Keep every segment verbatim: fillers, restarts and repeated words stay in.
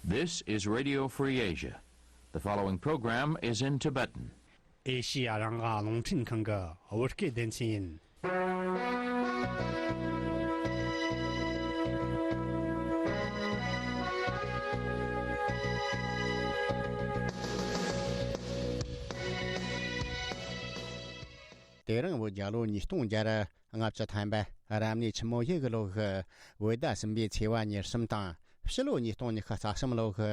This is Radio Free Asia. The following program is in Tibetan. ཨེ་ཤི་ཡ་རང་དབང་རླུང་འཕྲིན་ཁང་གི་བོད་སྐད་སྡེ་ཚན་ཡིན། དེ་རིང་བོད་རྒྱལ་ལོ་ཉིས་སྟོང་བརྒྱ་ལྔ་བཅུ་ཐམ་པ་རབ་གནས་ཆུ་མོ་ཡོས་གི་ལོ་གི་བོད་ཟླ་གསུམ་པའི་ཚེས་པ་ཉེར་གསུམ་དང་། ཕྱི་ལོ་ཉིས་སྟོང་ཉི་ཤུ་རྩ་གསུམ་ལོ་གི་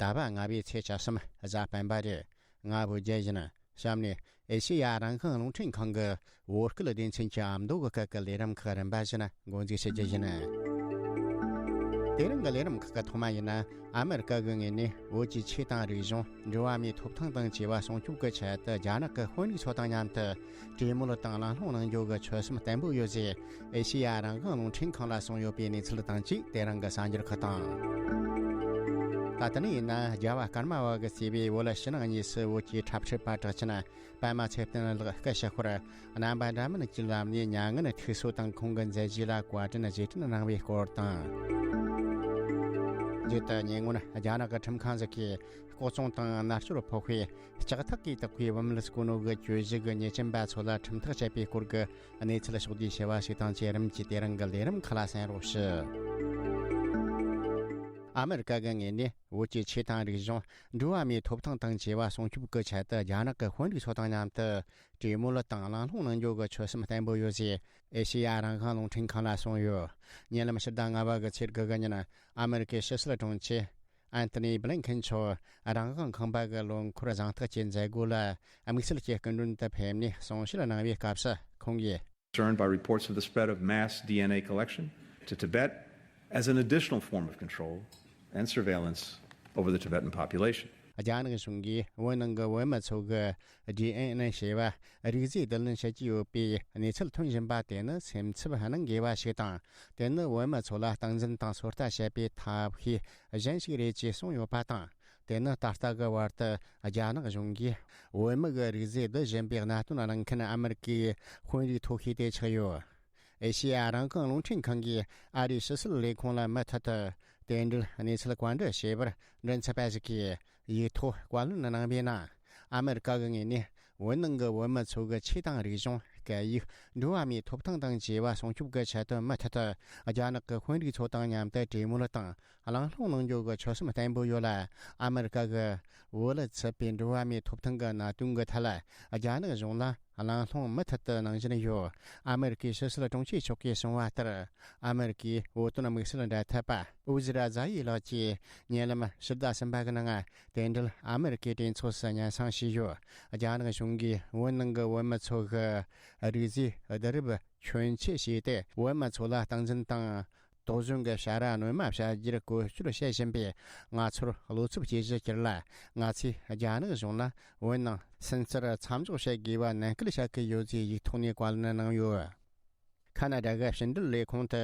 ཟླ་བ་ལྔ་པའི་ཚེས་བཅུ་གསུམ་གཟའ་སྤེན་པ་རེད། ང་བོད་རྒྱལ་ཡིན། གཤམ་ནས་ཨེ་ཤེ་ཡ་རང་དབང་རླུང་འཕྲིན་ཁང་གི་བོད་སྐད་སྡེ་ཚན་གྱི་ཨ་མདོ་གི་སྐད་ཀྱི་ལས་རིམ་ཁག་རིམ་པ་བཞིན་འགོ་འཛུགས་བྱེད་རྒྱུ་ཡིན། དེ་རིང་གི་ལས་རིམ་ཁག་གི་ཐོག་མ་ཡིན་ན། ཨ་མེ་རི་ཀ་གི་ངོས་ནས་བོད་ཀྱི་ཆོས་དང་རིག་གཞུང་། འགྲོ་བ་མིའི་ཐོབ་ཐང་དང་བཅས་པ་སྲུང་སྐྱོབ་ཀྱི་ཆེད་དུ་རྒྱ་ནག་གི་དཔོན་རིགས་ཚོ་དང་མཉམ་དུ་གྲོས་མོལ་དང་གླེང་སློང་གནང་རྒྱུ་གི་ཆོད་སེམས་བརྟན་པོ་ཡོད་ཅེས་ཨེ་ཤེ་ཡ་རང་དབང་རླུང་འཕྲིན་ཁང་ལ་གསུངས་ཡོད་པའི་གནས་ཚུལ་དང་བཅས། དེ་རིང་གི་གསར་འགྱུར་ཁག་དང་། ད་ལྟ་ནས་ཡིན་ན། རྒྱལ་བ་ཀརྨ་པ་གིས་གཙོས་པའི་བོད་ཕྱི་ནང་གཉིས་སུ་བོད་ཀྱི་འཁྲབ་ཁྲིད་པ་གྲགས་ཅན་པདྨ་ཚེ་བརྟན་ལགས་སྐུ་གཤེགས་པར། རྣམ་པ་འདྲ་མིན་གྱི་ལམ་ནས་མྱ་ངན་ཐུགས་གསོ་དང་ཁོང་གི་མཛད་རྗེས་ལ་བཀའ་དྲིན་རྗེས་དྲན་གནང་བའི་སྐོར་དང་། མཇུག་ཏུ། ཉེ་སྔོན་རྒྱ་ནག་གི་ཁྲིམས་ཁང་ཞིག་གིས་ལྐོག་རྫོང་དང་མནར་གཅོད་ཕོག་པའི་ལྕགས་ཐག་གིས་བཏེགས་པའི་བུད་མེད་སྐུ་ནོ་གི་གྱོད་གཞི་གི་ཉེས་ཅན་པ་ཚོ་ལ་ཁྲིམས་ཐག་བཅད་པའི་སྐོར་གྱི་གནས་ཚུལ་ཕྱོགས་བསྡུས་ཞུ་བ་ཞིག་དང་བཅས། རིམ་གྱིས་དེ་རིང་གི་ལས་རིམ་ཁག་ལ་གསན་རོགས་ཞུ། ཨ་མེ་རི་ཀ་གི་ངོས་ནས་བོད་ཀྱི་ཆོས་དང་རིག་གཞུང་། འགྲོ་བ་མིའི་ཐོབ་ཐང་དང་བཅས་པ་སྲུང་སྐྱོབ་ཀྱི་ཆེད་དུ་རྒྱ་ནག་གི་དཔོན་རིགས་ཚོ་དང་མཉམ་དུ་གྲོས་མོལ་དང་གླེང་སློང་གནང་རྒྱུ་གི་ཆོད་སེམས་བརྟན་པོ་ཡོད་ཅེས་ཨེ་ཤེ་ཡ་རང་དབང་རླུང་འཕྲིན་ཁང་ལ་གསུངས་ཡོད། ཉེ་ལམ་ཕྱི་ཟླ་ལྔ་པ་གི་ཚེས་དགུ་གི་ཉིན། ཨ་མེ་རི་ཀའི་ཕྱི་སྲིད་དྲུང་ཆེ་ཨན་ཐོ་ནི་བྷི་ལིན་ཁེན་མཆོག་རང་དབང་ཁང་པ་གི་ལོ་འཁོར་གཟེངས་རྟགས་ཀྱི་མཛད་སྒོ་ལ་དམིགས་བསལ་གྱི་སྐུ་མགྲོན་དུ་ཕེབས་ནས་གསུང་བཤད་གནང་བའི་སྐབས་སུ། ཁོང་གིས། Concerned by reports of the spread of mass D N A collection to Tibet as an additional form of control and surveillance over the Tibetan population. རྒྱ་ནག་གཞུང་གིས་བོད་ནང་གི་བོད་མི་ཚོ་གི་ཌི་ཨེན་ཨེ་ཞེས་པ་རིགས་རྫས་བསྡུ་ལེན་བྱེད་ཀྱི་ཡོད་པའི་གནས་ཚུལ་ཐོན་བཞིན་པ་དེ་ནི་སེམས་འཚབ་གནང་དགོས་པ་ཞིག་དང་། དེ་ནི་བོད་མི་ཚོ་ལ་སྟངས་འཛིན་དང་ཚོད་ལྟ་བྱེད་པའི་ཐབས་ཤེས་གཞན་ཞིག་རེད་ཅེས་གསུངས་ཡོད་པ་དང་། དེ་ནི་ད་ལྟ་གི་བར་དུ་རྒྱ་ནག་གཞུང་གིས་བོད་མི་གི་རིགས་རྫས་བསྡུ་བཞིན་པའི་གནད་དོན་གླེང་མཁན་ཨ་མེ་རི་ཀའི་དཔོན་རིགས་ཐོ་བཤད་དེ་ཆགས་ཡོད། ཨེ་ཤེ་ཡ་རང་དབང་རླུང་འཕྲིན་ཁང་གིས་ཨ་རིའི་ཕྱི་སྲིད་ལས་ཁུངས་ལ་མུ་མཐུད་དུ་དེ་འབྲེལ་གནས་ཚུལ་བཀའ་འདྲི་བྱས་པར། མགྲིན་ཚབ་པ་ཞིག་གིས་ཡིག་ཐོག་བཀའ་ལན་གནང་བའི་ནང་། ཨ་མེ་རི་ཀ་གི་ངོས་ནས་བོད་ནང་གི་བོད་མི་ཚོ་གི་ཆོས་དང་རིག་གཞུང་། སྐད་ཡིག་འགྲོ་བ་མིའི་ཐོབ་ཐང་དང་བཅས་པ་སྲུང་སྐྱོབ་ཀྱི་ཆེད་དུ་མུ་མཐུད་དུ་རྒྱ་ནག་གི་དཔོན་རིགས་ཚོ་དང་མཉམ་དུ་གྲོས་མོལ་དང་གླེང་སློང་གནང་རྒྱུ་གི་ཆོད་སེམས་བརྟན་པོ་ཡོད་ལ། ཨ་མེ་རི་ཀ་གི་བོད་ལ་ཚུད་པའི་འགྲོ་བ་མིའི་ཐོབ་ཐང་གི་གནད་དོན་གྱི་ཐད་ལ་རྒྱ་ནག་གཞུང་ལ་གླེང་སློང་མུ་མཐུད་དུ་གནང་བཞིན་ཡོད། ཨ་མེ་རི་ཀའི་ཕྱི་སྲིད་དྲུང་ཆེ་མཆོག་གིས་གསུངས་པ་ལྟར། ཨ་མེ་རི་ཀའི་བོད་དོན་དམིགས་བསལ་འབྲེལ་མཐུད་པ་ཨུ་ཛི་ར་ཛ་ཡི་ལགས་ཀྱིས་ཉེ་ལམ་ཕྱི་ཟླ་གསུམ་པ་གི་ནང་དེ་འབྲེལ་ཨ་མེ་རི་ཀའི་གྲོས་ཚོགས་སུ་སྙན་སེང་ཞུས་ཡོད། རྒྱ་ནག་གཞུང་གིས་བོད་ནང་གི་བོད་མི་ཚོ་གི་རིགས་རྫས་བསྡུ་རུབ་ཁྱོན་ཆེ་བྱས་ཏེ། བོད་མི་ཚོ་ལ་སྟངས་འཛིན་དང་། དོགས་ཟོན་གྱི་བྱ་ར་སྣོན་མ་བྱ་རྒྱུར་བཀོལ་སྤྱོད་བྱེད་བཞིན་པའི་ང་ཚོར་བློ་འཚབ་སྐྱེ་གཞི་གྱུར་ལ། ང་ཚོས་རྒྱ་ནག་གཞུང་ལ་བོད་ནང་སུན་གཙེར་མཚམས་འཇོག་བྱེད་དགོས་པ་ནན་སྐུལ་བྱ་གི་ཡོད་ཅེས་ཡིག་ཐོག་ནས་བཀའ་ལན་གནང་ཡོད། ཁ་ན་ཌ་གི་ཕྱི་འབྲེལ་ལས་ཁུངས་དུ་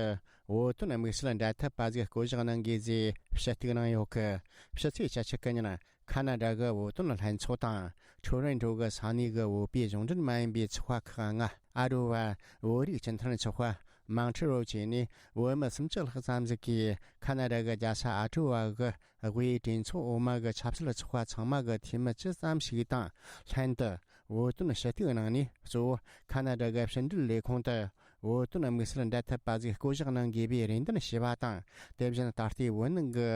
བོད་དོན་དམིགས་བསལ་འབྲེལ་མཐུད་པ་ཟིག་བསྐོ་གཞག་གནང་དགོས་ཅེས་ཞུ་གཏུག་གནང་ཡོད་གི། ཕྱི་ཚེས་བཅུ་གཅིག་གི་ཉིན། ཁ་ན་ཌ་གི་བོད་དོན་ལྷན་ཚོགས་དང་ཁྲོ་རོན་ཀྲོ་གི་ས་གནས་གི་བོད་པའི་གཞུང་འབྲེལ་མ་ཡིན་པའི་ཚོགས་པ་ཁག་ལྔ། ཨ་རོ་བ། བོད་རིགས་སྤྱི་མཐུན་ཚོགས་པ། མང་ཁྲི་རོ་བཅས་ནས་བོད་མི་སུམ་ཅུ་ལྷག་ཙམ་ཞིག་གིས་ཁ་ན་ཌ་གི་རྒྱལ་ས་ཨ་ཀྲོ་བ་གི་དབུས་གྲོས་ཚོགས་འོག་མ་གི་ཆབ་སྲིད་ཚོགས་པ་ཚང་མ་གི་འཐུས་མི་ཅི་ཙམ་ཞིག་དང་ལྷན་དུ། བོད་དོན་ཞུ་གཏུག་གནང་ནས། གཙོ་བོ་ཁ་ན་ཌ་གི་ཕྱི་འབྲེལ་ལས་ཁུངས་དུ་བོད་དོན་དམིགས་བསལ་འབྲེལ་མཐུད་པ་ཟིག་བསྐོ་གཞག་གནང་དགོས་པའི་རེ་འདུན་ཞུས་པ་དང་། དེ་བཞིན་ད་ལྟའི་བོད་ནང་གི་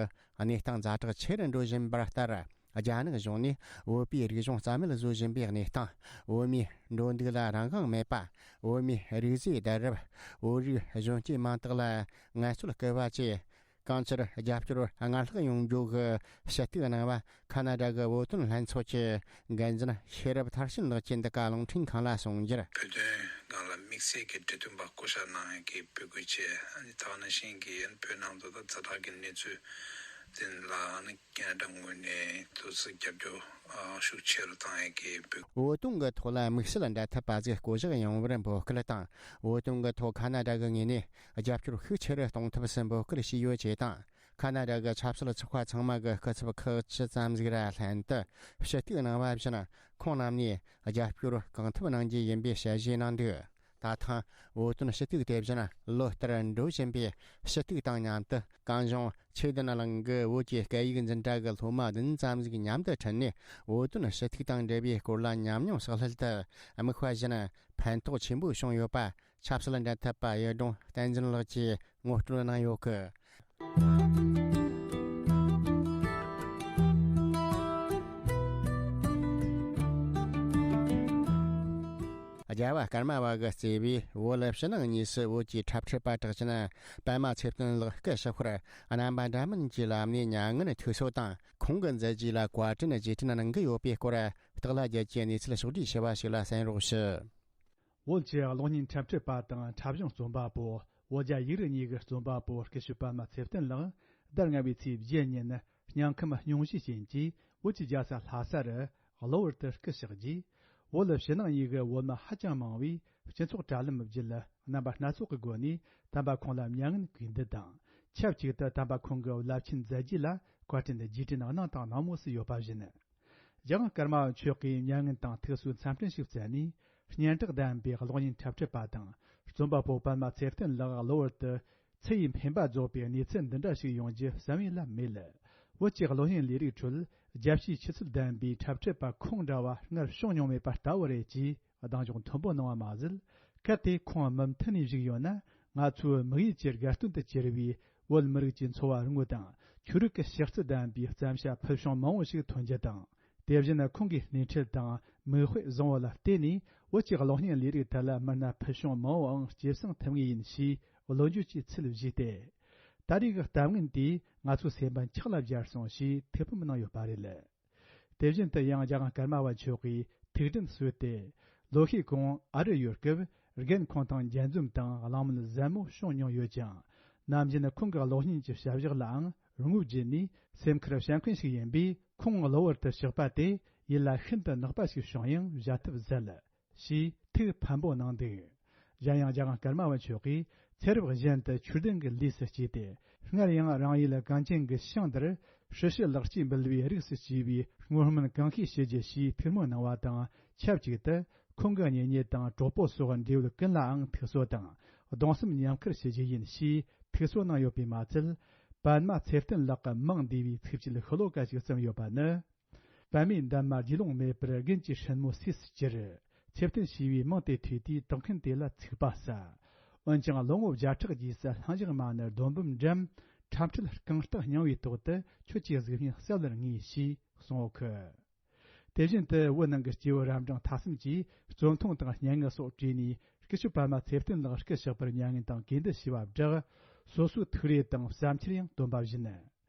གནས་སྟངས་ཛ་དྲག་ཆེ་རུ་འགྲོ་བཞིན་པ་ལྟར། རྒྱ་ནག་གཞུང་ནས་བོད་པའི་རིག་གཞུང་རྩ་མེད་བཟོ་བཞིན་པའི་གནས་སྟངས། བོད་མིའི་འགྲོ་འདུག་ལ་རང་དབང་མེད་པ། བོད་མིའི་རིགས་རྫས་བསྡུ་རུབ། བོད་རིགས་གཞོན་སྐྱེས་མང་དག་ལ་ངལ་རྩོལ་སྐུལ་བ་བཅས། གང་ཅིར་རྒྱབ་སྐྱོར་སྔར་ལྷག་ཡོང་རྒྱུ་གི་ཞུ་གཏུག་གནང་བ། ཁ་ན་ཌ་གི་བོད་དོན་ལྷན་ཚོགས་ཀྱི་འགན་འཛིན་ཤེས་རབ་མཐར་ཕྱིན་ལགས་ཀྱིས་འདི་ག་རླུང་འཕྲིན་ཁང་ལ་གསུངས་རྒྱུར། བོད་དོན་སྒང་ལ་དམིགས་བསལ་གྱི་འབྲེལ་མཐུད་པ་བསྐོ་བཞག་གནང་ཡས་ཀྱི་འབོད་སྐུལ་བྱས། ཨ་ནི་ད་ག་ནང་བཞིན་གྱི་བོད་ནང་དུ་ད་ཛ་དྲག་གི་གནས་ཚུལ་དེ་ལ་ཨ་ནི་ཁ་ན་ཌ་ངོས་ནས་ཏོག་ཙམ་རྒྱབ་སྐྱོར་ཨ་ཤུགས་ཆེ་རུ་བཏང་ཡས་ཀྱི་འབོད། བོད་དོན་གྱི་ཐོག་ལ་དམིགས་བསལ་འབྲེལ་མཐུད་པ་ཟིག་བསྐོ་གཞག་ཡོང་བར་འབོད་སྐུལ་དང་། བོད་དོན་གྱི་ཐོག་ཁ་ན་ཌ་གི་ངོས་ནས་རྒྱབ་སྐྱོར་ཤུགས་ཆེ་རུ་གཏོང་ཐབས་སུ་འབོད་སྐུལ་བྱས་ཡོད་ཅེས་དང་། ཁ་ན་ཌ་གི་ཆབ་སྲིད་ཚོགས་པ་ཚང་མ་གི་སྐུ་ཚབ་ཁག་ཅི་ཙམ་ཟིག་ར་ལྷན་དུ་ཞུ་གཏུག་གནང་བ་བཞིན། ཁོང་རྣམས་ནས་རྒྱབ་སྐྱོར་གང་ཐུབ་གནང་རྒྱུ་ཡིན་པའི་ཞལ་བཞེས་གནང་འདུག། ད་ཐེངས་བོད་དོན་ཞུ་གཏུག་དེ་བཞིན་ལོ་ལྟར་འགྲོ་བཞིན་པའི་ཞུ་གཏུག་དང་མཉམ་དུ། གངས་ལྗོངས་ཆོས་ལྡན་གླིང་གི་བོད་ཀྱི་སྐད་ཡིག་འཛིན་གྲྭ་གི་སློབ་མ་བདུན་ཙམ་ཞིག་མཉམ་དུ་ཁྲིད་ནས། བོད་དོན་ཞུ་གཏུག་དང་འབྲེལ་བའི་སྐོར་ལ་ཉམས་མྱོང་བསགས་སླད་དུ། དམིགས་པ་བཞིན་ཕན་ཐོགས་ཆེན་པོ་བྱུང་ཡོད་པ། ཆབ་སྲིད་འབྲེལ་མཐུད་པ་གཡུ་སྒྲོན་བསྟན་འཛིན་ལགས་ཀྱིས་ངོ་སྤྲོད་གནང་ཡོད་གི། རྒྱལ་བ་ཀརྨ་པ་གིས་གཙོས་པའི་བོད་ཕྱི་ནང་གཉིས་སུ་བོད་ཀྱི་འཁྲབ་ཁྲིད་པ་གྲགས་ཅན་པདྨ་ཚེ་བརྟན་ལགས་སྐུ་གཤེགས་པར། རྣམ་པ་འདྲ་མིན་གྱི་ལམ་ནས་མྱ་ངན་ཐོས་གསོལ་དང་། ཁོང་གི་མཛད་རྗེས་ལ་བཀའ་དྲིན་རྗེས་དྲན་གནང་གི་ཡོད་པའི་སྐོར། སྟག་ལྷ་རྒྱལ་གྱིས་གནས་ཚུལ་ཕྱོགས་བསྒྲིགས་ཞུ་བ་ཞིག་ལ་གསན་རོགས་ཞུ། བོད་ཀྱི་གློག་བརྙན་འཁྲབ་ཁྲིད་པ་དང་འཁྲབ་གཞུང་རྩོམ་པ་པོ། བོད་རྒྱ་ཡིག་རིགས་གཉིས་ཀྱི་རྩོམ་པ་པོ་སྐུ་ཞབས་པདྨ་ཚེ་བརྟན་ལགས། ཟླ་ལྔ་པའི་ཚེས་བརྒྱད་ཉིན། སྙིང་ཁམས་སྙུང་གཞིའི་རྐྱེན་གྱིས་བོད་ཀྱི་རྒྱལ་ས་ལྷ་སར་གློ་བུར་དུ་སྐུ་གཤེགས་རྗེས། བོད་ཕྱི་ནང་གཉིས་ཀྱི་བོད་མི་ཧ་ཅང་མང་བས་སྤྱི་ཚོགས་དྲ་ལམ་བརྒྱུད། རྣམ་པ་སྣ་ཚོགས་ཀྱི་སྒོ་ནས་དམ་པ་ཁོང་ལ་མྱ་ངན་གུས་འདུད་དང་། ཆབས་ཅིག་ཏུ་དམ་པ་ཁོང་གི་རླབས་ཆེན་མཛད་རྗེས་ལ་བཀའ་དྲིན་རྗེས་དྲན་གནང་དང་གནང་མུས་སུ་ཡོད་པ་བཞིན། རྒྱལ་དབང་ཀརྨ་པ་མཆོག་གིས་མྱ་ངན་དང་ཐུགས་གསོའི་འཚམས་འཕྲིན་ཞིག་བསྩལ་ནས། སྙན་གྲགས་ལྡན་པའི་གློག་བརྙན་འཁྲབ་ཁྲིད་པ་དང་རྩོམ་པ་པོ་པདྨ་ཚེ་བརྟན་ལགས་གློ་བུར་དུ་ཚེ་ཡི་འཕེན་པ་རྫོགས་པའི་གནས་ཚུལ་འདི་འདྲ་ཞིག་ཡོང་རྒྱུ་བསམ་ཡུལ་ལ་མེད། བོད་ཀྱི་གློག་བརྙན་ལས་རིགས་ཁྲོད་རྒྱལ་སྤྱིའི་ཆུ་ཚད་ལྡན་པའི་འཁྲབ་ཁྲིད་པ་ཁོང་འདྲ་བ་སྔར་བྱུང་མྱོང་མེད་པ་ལྟ་བུ་རེད་ཅེས་གདེང་འཇོག་མཐོན་པོ་གནང་བ་མ་ཟད། གལ་ཏེ་ཁོང་མུ་མཐུད་ནས་བཞུགས་ཡོད་ན། ང་ཚོའི་དམིགས་ཡུལ་གྱི་དགའ་སྟོན་དུ་གྱུར་བའི་བོད་མི་རིགས་ཀྱི་འཚོ་བ་དངོས་དང་ཆོས་རིག་གི་གཤེགས་ཚུལ་ལྡན་པའི་བརྩམས་བྱ་ཕུལ་བྱུང་མང་བོ་ཞིག་ཐོན་རྒྱུ་དང་། དེ་བཞིན་ཁོང་གི་སྣེ་ཁྲིད་དང་མིག་དཔེ་བཟང་བོ་ལ་བརྟེན་ནས། བོད་ཀྱི་གློག་བརྙན་ལས་རིགས་ཐད་ལ་མི་སྣ་ཕུལ་བྱུང་མང་བོའང་སྐྱེད་སྲིང་ཐུབ་ངེས་ཡིན་ཞེས་བློ་འགྱོད་ཀྱིས་ཚུལ་བཞེས་ཏེ། ད་རེས་ཀྱི་གཏམ་ངན་དེས་ང་ཚོའི་སེམས་པ་འཁྱག་ལ་སྦྱར་སོང་ཞེས་ཐུགས་ཕམ་གནང་ཡོད་པ་རེད། དེ་བཞིན་དུ་ཡང་རྒྱལ་དབང་ཀརྨ་པ་མཆོག་གིས་ཐུགས་དྲན་གསོས་ཏེ། ལོ་ཤས་གོང་ཨ་རི་ཡོད་སྐབས་རྒན་ཁོང་དང་མཇལ་འཛོམས་དང་གླེང་མོལ་ཟབ་མོ་བྱུང་མྱོང་ཡོད་ཅིང་། ནམ་རྒྱུན་ཁོང་གི་གློག་བརྙན་གྱི་བྱ་བཞག་ལའང་ངོ་བརྒྱུད་ནས་སེམས་ཁུར་བྱ་མཁན་ཞིག་ཡིན་པས། ཁོང་གློ་བུར་དུ་གཤེགས་པ་དེ་ཡིད་ལ་ཤིན་ཏུ་ནག་པ་ཞིག་བྱུང་ཡང་བཞག་ཐབས་ཟད། ཞེས་ཐུགས་ཕམ་པོ་གནང་འདུག། གཞན་ཡང་རྒྱལ་དབང་ཀརྨ་པ་མཆོག་གིས་ཚེ་རབས་གཞན་དུ་ཆོས་ལྡན་གྱི་ལུས་སུ་སྐྱེས་ཏེ། སྔར་ཡང་རང་ཡུལ་གངས་ཅན་གྱི་ཞིང་འདིར་སྲི་ཞུ་ལེགས་སྐྱེས་འབུལ་བའི་རིགས་སུ་སྐྱེས་པའི་བསྔོ་སྨོན་གང་ཤེས་ཞུ་རྒྱུ་ཞེས་ཐུགས་སྨོན་གནང་བ་དང་ཆབས་ཅིག་ཏུ། ཁོང་གི་གཉེན་ཉེ་དང་གྲོགས་པོ་སོགས་འབྲེལ་ཡོད་ཀུན་ལའང་ཐུགས་གསོ་དང་གདུང་སེམས་མཉམ་འཁུར་ཞུ་རྒྱུ་ཡིན་ཞེས་ཐུགས་གསོ་གནང་ཡོད་པས་མ་ཚད། པདྨ་ཚེ་བརྟན་ལགས་ཀྱི་མིང་འདུས་པའི་ཚིགས་བཅད་ཤོ་ལོ་ཀ་ཞིག་བརྩམས་ཡོད་པ་ནི། པདྨའི་འདབ་མ་རྒྱུད་ལོང་མེད་པར་རྒན་གྱི་སྲིན་མོ་སུས་སུ་གྱུར། ཚེ་བརྟན་ཞེས་པའི་མིང་དེ་ཐོས་དུས་དོགས་མཁན་དེ་ལ་ཚིག་པ་ཟ། འོན་ཀྱང་ལོ་ངོ་བརྒྱ་ཕྲག་རྗེས་སུ་ལྷིང་འཇགས་མ་ཎི་རྡོ་འབུམ་འགྲམ། འཁྲབ་ཁྲིད་རྐང་རྟགས་རྙིང་བའི་ཐོག་ཏུ་ཁྱོད་ཀྱི་གཟུགས་བརྙན་གསལ་ལེར་ངེས་ཞེས་གསུངས་ཡོད་ཁུ། དེ་བཞིན་དུ་བོད་ནང་གི་སྐྱེས་བུ་རབ་འབྲིང་ཐ་གསུམ་གྱིས་རྩོམ་ཐུང་དང་སྙན་ངག་སོགས་བྲིས་ནས་སྐུ་ཞབས་པདྨ་ཚེ་བརྟན་ལགས་སྐུ་གཤེགས་པར་མྱ་ངན་དང་གུས་འདུད་ཞུས་པ་བསྒྲགས། སོ་སོའི་ཐུགས་རེ་དང་བསམ་འཆར་ཡང་བཏོན་པ་བཞིན།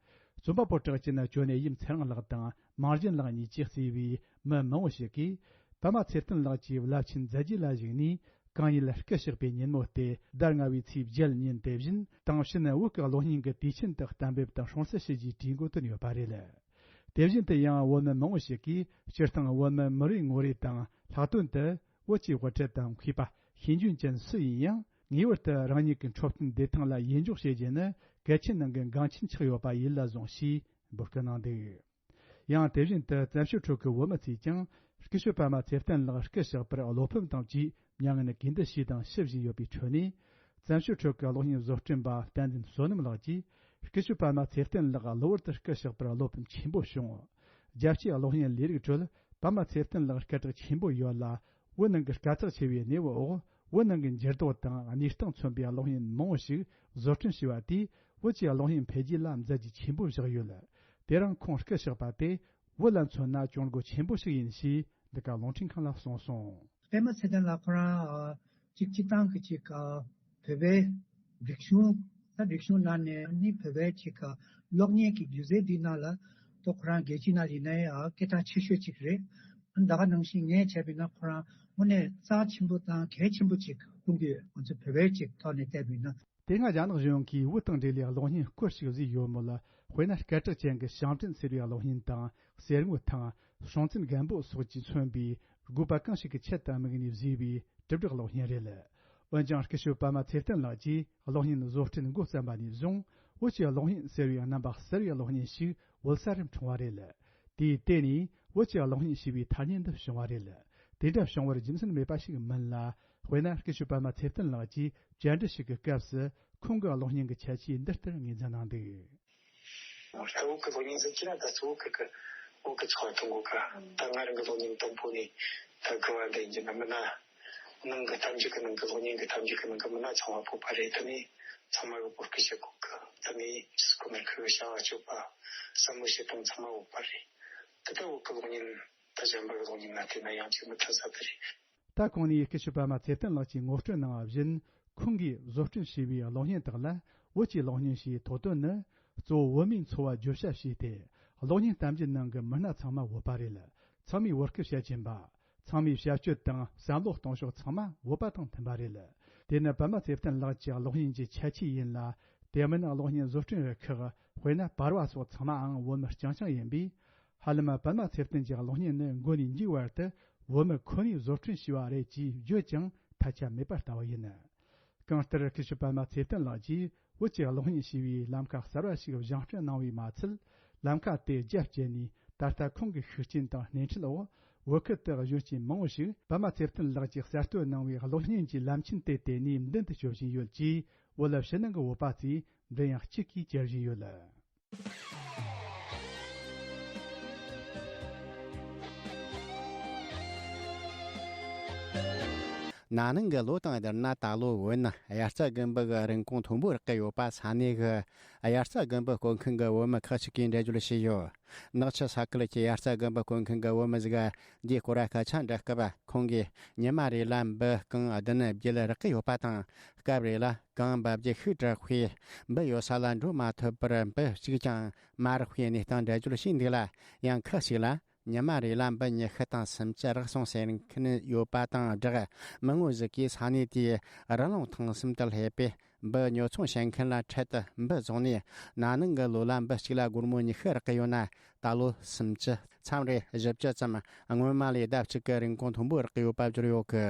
རྩོམ་པ་པོ་གྲགས་ཅན་ཇོ་ནེ་ཡིམ་ཚེ་རིང་ལགས་དང་མང་གཞན་ལགས་གཉིས་ཀྱིས་གཙོས་པའི་མི་མང་བོ་ཞིག་གིས། པདྨ་ཚེ་བརྟན་ལགས་ཀྱི་རླབས་ཆེན་མཛད་རྗེས་ལ་གཞིགས་ནས། གང་ཉིད་སྐུ་གཤེགས་པའི་ཉིན་མོ་སྟེ་ཟླ་ལྔ་བའི་ཚེས་བརྒྱད་ཉིན་དེ་བཞིན་དེང་ཕྱིན་བོད་ཀྱི་གློག་བརྙན་གྱི་དུས་ཆེན་དུ་གཏན་འབེབས་དང་སྲུང་བརྩི་ཞུ་རྒྱུའི་གྲོས་འགོ་བཏོན་ཡོད་པ་རེད། དེ་བཞིན་དུ་ཡང་བོད་མི་མང་བོ་ཞིག་གིས་སྤྱིར་བཏང་བོད་མི་མི་རེ་ངོ་རེ་དང་ལྷག་དོན་དུ་བོད་ཀྱི་དབུ་ཁྲིད་དང་མཁས་པ་ཤེས་འཇོན་ཅན་སུ་ཡིན་ཡང་ངེས་པར་དུ་རང་ཉིད་ཀྱི་འཁྲབ་སྟོན་བདེ་ཐང་ལ་ཡིད་འཇོག་བྱེད་རྒྱུ་ནི་གལ་ཆེན་ནང་གི་འགངས་ཆེན་ཆགས་ཡོད་པ་ཡིད་ལ་བཟུང་ཞེས་འབོད་སྐུལ་གནང་འདུག། ཡང་དེ་བཞིན་དུ་བཙན་བྱོལ་ཁྲོད་ཀྱི་བོད་མི་ཚོས་ཀྱང་སྐུ་ཞབས་པདྨ་ཚེ་བརྟན་ལགས་སྐུ་གཤེགས་པར་བློ་ཕམ་དང་བཅས་མྱ་ངན་གུས་འདུད་ཞུས་དང་ཞུ་བཞིན་ཡོད་པའི་ཁྲོད་ནས། བཙན་བྱོལ་ཁྲོད་ཀྱི་གློག་བརྙན་བཟོ་སྐྲུན་པ་བསྟན་འཛིན་བསོད་ནམས་ལགས་ཀྱིས་སྐུ་ཞབས་པདྨ་ཚེ་བརྟན་ལགས་གློ་བུར་དུ་སྐུ་གཤེགས་པར་བློ་ཕམ་ཆེན་པོ་བྱུང་། རྒྱལ་སྤྱིའི་གློག་བརྙན་ལས་རིགས་ཁྲོད་པདྨ་ཚེ་བརྟན་ལགས་སྐད་གྲགས་ཆེན་པོ་ཡོད་ལ། བོད་ནང་གི་དཀའ་ཚེགས་ཆེ་བའི་གནས་བབ་འོག་བོད་ནང་གི་འགྱུར་ལྡོག་དང་གནས་སྟངས་མཚོན་པའི་གློག་བརྙན་མང་བོ་ཞིག་བཟོ་སྐྲུན་བྱས་པ་དེས་བོད་ཀྱི་གློག་བརྙན་འཕེལ་རྒྱས་ལ་མཛད་རྗེས་ཆེན་པོ་བཞག་ཡོད། དེ་རིང་ཁོང་སྐུ་གཤེགས་པ་དེ་བོད་ལ་མཚོན་ན་གྱོང་གུད་ཆེན་པོ་ཞིག་ཡིན་ཞེས་འདི་ག་རླུང་འཕྲིན་ཁང་ལ་གསུངས་སོང་། པདྨ་ཚེ་བརྟན་ལགས་ཁོ་རང་ཨ་གཅིག་སྤྱིར་བཏང་གི་གཅིག་ཨ་བོད་པའི་རིག་གཞུང་ད་རིག་གཞུང་ནང་ནས་ནི་བོད་པའི་གཅིག་ཨ་གློག་བརྙན་གྱི་སྒྱུ་རྩལ་འདི་ནང་ལ་ཏོ་ཁོ་རང་རྒྱལ་སྤྱི་ནང་ཡིན་ན་ཡང་སྐད་གྲགས་ཆེ་ཤོས་གཅིག་རེད། ད་ག་ནང་བཞིན་ངས་བྱས་པ་ཡིན་ན་ཁོ་རང་དངོས་གནས་རྩ་ཆེན་པོ་དང་གལ་ཆེན་པོ་གཅིག་མཐོང་གི་ཡོད། ང་ཚོ་བོད་པའི་གཅིག་ཐོག་ནས་བལྟས་པ་ཡིན་ན། དེ་སྔ་རྒྱ་ནག་གཞུང་གིས་བོད་དང་འབྲེལ་བའི་གློག་བརྙན་སྐོར་ཞིག་བཟོས་ཡོད་མོད། དཔེར་ན་སྐད་གྲགས་ཅན་གྱི་ཞིང་བྲན་ཟེར་བའི་གློག་བརྙན་དང་གསེར་དངུལ་ཐང་། སྲོང་བཙན་སྒམ་པོ་སོགས་ཀྱིས་མཚོན་པའི་དགོས་པ་གང་ཞིག་གི་ཆེད་དུ་དམིགས་ནས་བཟོས་པའི་དྲིལ་བསྒྲགས་གློག་བརྙན་རེད། འོན་ཀྱང་སྐུ་ཞབས་པདྨ་ཚེ་བརྟན་ལགས་ཀྱིས་གློག་བརྙན་བཟོ་སྐྲུན་འགོ་བརྩམས་པ་ནས་བཟུང་བོད་ཀྱི་གློག་བརྙན་ཟེར་བའི་རྣམ་པ་གསར་བའི་གློག་བརྙན་ཞིག་བོད་ས་རུ་འཁྲུངས་པ་རེད། དེས་བརྟེན་ནས་བོད་ཀྱི་གློག་བརྙན་ཞེས་པའི་ཐ་སྙད་འདི་བྱུང་བ་རེད། དེ་འདྲ་བྱུང་བར་རྒྱུ་མཚན་མེད་པ་ཞིག་མིན་ལ། དཔེར་ན་སྐུ་ཞབས་པདྨ་ཚེ་བརྟན་ལགས་ཀྱིས་བཅར་འདྲི་ཞིག་གི་སྐབས་སུ་ཁོང་གི་གློག་བརྙན་གྱི་ཁྱད་ཆོས་འདི་ལྟར་ངོས་འཛིན་གནང་འདུག། ད་བོད་ཀྱི་གློག་བརྙན་ཟེར་གྱི་ན་ད་གཙོ་བོ་ཁུལ་གྱི་བོད་ཀྱི་ཚོགས་གཏོང་གོ་ག་ད་ང་རང་གི་གློག་བརྙན་དང་པོ་ནས་ད་དགུ་བ་འདི་ཡིན་གྱི་ན་མིན་ན། ནང་གི་གཏམ་རྒྱུད་ཀྱི་ནང་གི་གློག་བརྙན་གྱི་གཏམ་རྒྱུད་ཀྱི་ནང་གི་མི་སྣ་ཚང་མ་བོད་པ་རེད། དེ་ནས་ཚང་མ་གི་བོད་སྐད་བཤད་གོ་གི། དེ་ནས་སྐུ་མར་ཁུ་བྱ་བ་སྤྱོད་པ་བསམ་བློ་བྱེད་སྟངས་ཚང་མ་བོད་པ་རེད། དེ་ལྟ་བོད་ཀྱི་གློག་བརྙན་ད་གཞན་པ་གི་གློག་བརྙན་ལ་བལྟས་ན་ཡང་ཅིག་མི་མཐུན་ས་དེ་རེད། ད་གོང་ནས་སྐུ་ཞབས་པདྨ་ཚེ་བརྟན་ལགས་ཀྱིས་ངོ་སྤྲོད་གནང་བ་བཞིན། ཁོང་གིས་བཟོ་སྐྲུན་བྱས་པའི་གློག་བརྙན་དག་ལ་བོད་ཀྱི་གློག་བརྙན་ཞེས་ཐོགས་དོན་ནི། གཙོ་བོ་བོད་མིའི་འཚོ་བ་བརྗོད་བྱ་བྱས་ཏེ། གློག་བརྙན་གཏམ་རྒྱུད་ནང་གི་མི་སྣ་ཚང་མ་བོད་པ་རེད། ཚང་མས་བོད་སྐད་བཤད་ཀྱིན་པ། ཚང་མའི་བྱ་སྤྱོད་དང་བསམ་བློ་གཏོང་ཕྱོགས་ཚང་མ་བོད་པ་དང་མཐུན་པ་རེད། དེ་ནི་པདྨ་ཚེ་བརྟན་ལགས་ཀྱི་གློག་བརྙན་གྱི་ཁྱད་ཆོས་ཡིན་ལ། དེ་མིན་གློག་བརྙན་བཟོ་སྐྲུན་རུ་ཁག་དཔེར་ན་པར་བ་སོགས་ཚང་མའང་བོད་མི་རྐྱང་རྐྱང་ཡིན་པས། ཧ་ལམ་པདྨ་ཚེ་བརྟན་གྱི་གློག་བརྙན་ནི་མགོ་ནས་མཇུག་བར་དུ་བོད་མི་ཁོ་ནས་བཟོ་སྐྲུན་བྱས་པ་རེད་ཅེས་བརྗོད་ཀྱང་ཐལ་ཆ་མེད་པ་ལྟ་བུ་ཡིན། གང་ལྟར་སྐུ་ཞབས་པདྨ་ཚེ་བརྟན་ལགས་ཀྱིས་བོད་ཀྱི་གློག་བརྙན་ཞེས་པའི་ལམ་ཁ་གསར་བ་ཞིག་བཞེངས་སྐྲུན་གནང་བས་མ་ཚད། ལམ་ཁ་དེ་རྒྱ་བསྐྱེད་ནས་ད་ལྟ་ཁོང་གི་ཤུགས་རྐྱེན་དང་སྣེ་ཁྲིད་འོག་བོད་ཁུལ་དུ་གཞོན་སྐྱེས་མང་བོ་ཞིག་པདྨ་ཚེ་བརྟན་ལགས་ཀྱིས་གསར་གཏོད་གནང་བའི་གློག་བརྙན་གྱི་ལམ་ཆེན་དེ་དེད་ནས་མདུན་དུ་སྐྱོད་བཞིན་ཡོད་ཅེས་བོད་ཕྱི་ནང་གི་བོད་པ་ཚོས་མགྲིན་དབྱངས་གཅིག་གིས་བཅར་བཞིན་ཡོད། ན་ནིང་གི་ལོ་དང་བསྡུར་ན་ད་ལོ་བོད་ནི་དབྱར་རྩྭ་དགུན་འབུ་གི་རིན་གོང་མཐོན་པོར་བརྐོས་ཡོད་པ་ས་གནས་ཀྱི་དབྱར་རྩྭ་དགུན་འབུ་བརྐོ་མཁན་གྱི་བོད་མི་ཁག་ཅིག་གིས་འགྲེལ་བརྗོད་བྱས་ཡོད། ནག་ཆུ་ས་ཁུལ་གྱི་དབྱར་རྩྭ་དགུན་འབུ་བརྐོ་མཁན་གྱི་བོད་མི་ཟིག་འདིའི་སྐོར་སྐད་ཆ་འདྲི་སྐབས། ཁོང་གིས་ཉི་མ་རེ་ལ་འབུ་རྐང་བདུན་བརྒྱད་བརྐོས་ཡོད་པ་དང་། སྐབས་རེ་ལ་རྐང་འབབ་རྒྱུ་ཤུགས་དྲག་པས་འབུ་ཡོད་ས་ལ་འགྲོ་མ་ཐུབ་པར་འབུ་གཅིག་ཀྱང་མ་རེག་པའི་གནས་སྟངས་འགྲེལ་བརྗོད་བྱས་འདུག་ལ། ཡང་ཁག་ཅིག་ལ་ཉི་མ་རེ་ལ་འབུ་ཉི་ཤུ་དང་སུམ་ཅུ་རེག་སོང་ཟེར་མཁན་ཡོད་པ་དང་སྦྲགས། མི་ངོ་ཟིག་གིས་ས་གནས་དེའི་རི་ལུང་ཐང་གསུམ་དུ་སླེབས་པས། འབུ་ཉོ་ཚོང་བྱེད་མཁན་ལ་འཕྲལ་དུ་འབུ་བཙོངས་ནས། ན་ནིང་གི་ལོ་ལ་འབུ་གཅིག་ལ་སྒོར་མོ་ཉི་ཤུ་རག་གི་ཡོད་ན། ད་ལོ་སུམ་ཅུ། མཚམས་རེ་བཞི་བཅུ་ཙམ་སྔོན་མ་ལས་ལྡབ་གཅིག་གི་རིན་གོང་མཐོན་པོ་རག་གི་ཡོད་པ་བརྗོད་ཡོད་གི།